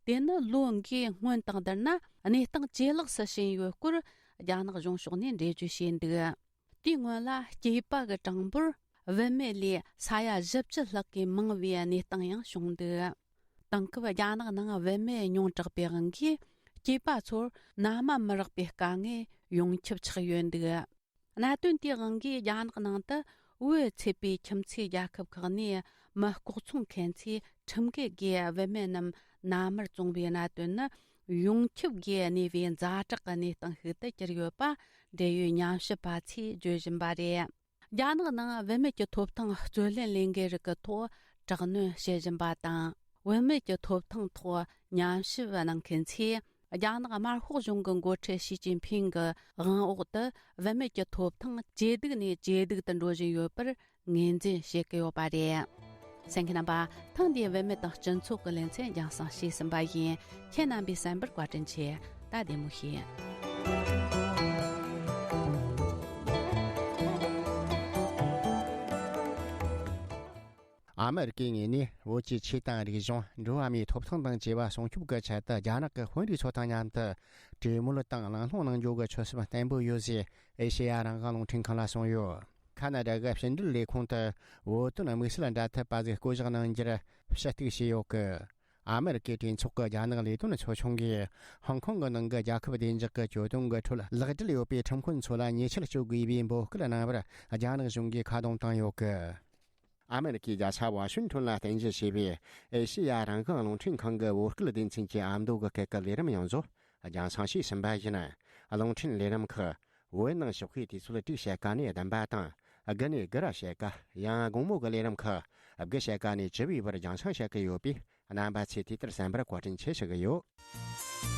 དེ་ནི་ལོ་འགའི་སྔོན་དང་བསྡུར་ན་གནས་སྟངས་ཇེ་ལེགས་སུ་ཕྱིན་ཡོད་སྐོར་རྒྱ་ནག་གཞུང་ཕྱོགས་ནས་འགྲེལ་བརྗོད་བྱས་འདུག། དེའི་སྔོན་ལ་སྐྱེས་པ་གི་གྲངས་འབོར་བུད་མེད་ལས་ས་ཡ་བཞི་བཅུ་ལྷག་གིས་མང་བའི་གནས་སྟངས་ཡང་བྱུང་འདུག། དེང་སྐབས་རྒྱ་ནག་ནང་བུད་མེད་ཉུང་དྲགས་པའི་དབང་གིས་སྐྱེས་པ་ཚོར་མནའ་མ་མི་རག་པའི་དཀའ་ངལ་ཡོངས་ཁྱབ་ཆགས་ཡོད་འདུག། གནད་དོན་དེའི་དབང་གིས་རྒྱ་ནག་ནང་དུ་བོད་ཚད་པའི་ཁྱིམ་མཚེས་རྒྱལ་ཁབ་ཁག་ནས་མི་ལྐོག་ཚོང་མཁན་ཚོས་ཁྲིམས་འགལ་སྒོས་བུད་མེད་རྣམས་མནའ་མར་བཙོང་བའི་གནད་དོན་ནི་ཡོངས་ཁྱབ་སྒོས་གནས་པའི་ཛ་དྲག་གི་གནས་སྟངས་ཤིག་ཏུ་གྱུར་ཡོད་པ་འབྲེལ་ཡོད་ཉམས་ཞིབ་པ་ཚོས་བརྗོད་བཞིན་པ་རེད། རྒྱ་ནག་ནང་བུད་མེད་ཀྱི་ཐོབ་ཐང་རྩོད་ལེན་ལས་འགུལ་རིགས་ཀྱི་ཐོག་དྲག་གནོན་བྱེད་བཞིན་པ་དང་། བུད་མེད་ཀྱི་ཐོབ་ཐང་ཐོག་ཉམས་ཞིབ་གནང་མཁན་ཚོས། རྒྱ་ནག་དམར་ཤོག་གཞུང་གི་འགོ་ཁྲིད་ཞི་ཅིན་ཕིང་གི་དབང་འོག་ཏུ་བུད་མེད་ཀྱི་ཐོབ་ཐང་ཇེ་སྡུག་ནས་ཇེ་སྡུག་ཏུ་འགྲོ་བཞིན་ཡོད་པར་ངོས་འཛིན་བྱེད་ཀྱི་ཡོད་པ་རེད། གསན་མཁན་རྣམ་པ། ཐེངས་འདིའི་བུད་མེད་དང་སྤྱི་ཚོགས་ཀྱི་ལེ་ཚན་རྒྱང་སྲིང་བྱས་ཟིན་པ་ཡིན། ཁྱེད་རྣམ་པས་གསན་པར་བཀའ་དྲིན་ཆེ། ད་བདེ་མོ་བྱོས། ཨ་མེ་རི་ཀའི་ངོས་ནས་བོད་ཀྱི་ཆོས་དང་རིག་གཞུང་། འགྲོ་བ་མིའི་ཐོབ་ཐང་དང་བཅས་པ་སྲུང་སྐྱོབ་ཀྱི་ཆེད་དུ་རྒྱ་ནག་གི་དཔོན་རིགས་ཚོ་དང་མཉམ་དུ་གྲོས་མོལ་དང་གླེང་སློང་གནང་རྒྱུ་གི་ཆོད་སེམས་བརྟན་པོ་ཡོད་ཅེས་ཨེ་ཤེ་ཡ་རང་དབང་རླུང་འཕྲིན་ཁང་ལ་གསུངས་ཡོད། ཁ་ན་ཌ་གི་ཕྱི་འབྲེལ་ལས་ཁུངས་དུ་བོད་དོན་དམིགས་བསལ་འབྲེལ་མཐུད་པ་ཟིག་བསྐོ་གཞག་གནང་རྒྱུར་ཞུ་གཏུག་བྱས་ཡོད་གི། ཨ་མེ་རི་ཀའི་གྲོས་ཚོགས་ཀྱི་རྒྱ་ནག་ལས་དོན་ཚོགས་ཆུང་གིས་ཧོང་ཀོང་གི་ནང་གི་རྒྱལ་ཁབ་བདེ་འཇགས་ཀྱི་གྱོད་དོན་གྱི་ཁྲོད་ལག་འབྲེལ་ཡོད་པའི་ཁྲིམས་དཔོན་ཚོ་ལ་ཉེས་ཆད་གཅོད་དགོས་པའི་འབོད་སྐུལ་གནང་བར་རྒྱ་ནག་གཞུང་གིས་ཁ་རྡུང་བཏང་ཡོད་གི། ཨ་མེ་རི་ཀའི་རྒྱལ་ས་ཝ་ཤིང་ཊོན་ལ་རྟེན་གཞི་བྱས་པའི་ཨེ་ཤེ་ཡ་རང་དབང་རླུང་འཕྲིན་ཁང་གི་བོད་སྐད་སྡེ་ཚན་གྱི་ཨ་མདོ་གི་སྐད་ཀྱི་ལས་རིམ་ཡང་བཟོ་རྒྱང་སྲིང་བྱས་ཟིན་པ་ཡིན། རླུང་འཕྲིན་ལས་རིམ་ཁག་བོད་ནང་ཞོགས་པའི་དུས་ཚོད་དྲུག་ཕྱེད་ཀ་ནས་བདུན་པ་དང་། དགུ་ནས་དགུ་ར་ཕྱེད་ཀ། ཡང་དགོང་མོ་གི་ལས་རིམ་ཁག་དགུ་ཕྱེད་ཀ་ནས་བཅུ་པའི་བར་རྒྱང་སྲིང་བྱེད་ཀྱི་ཡོད་པས། རྣམ་པ་ཚོས་དེ་ལྟར་གསན་པར་བཀའ་དྲིན་ཆེ་ཞུ་གི་ཡོད།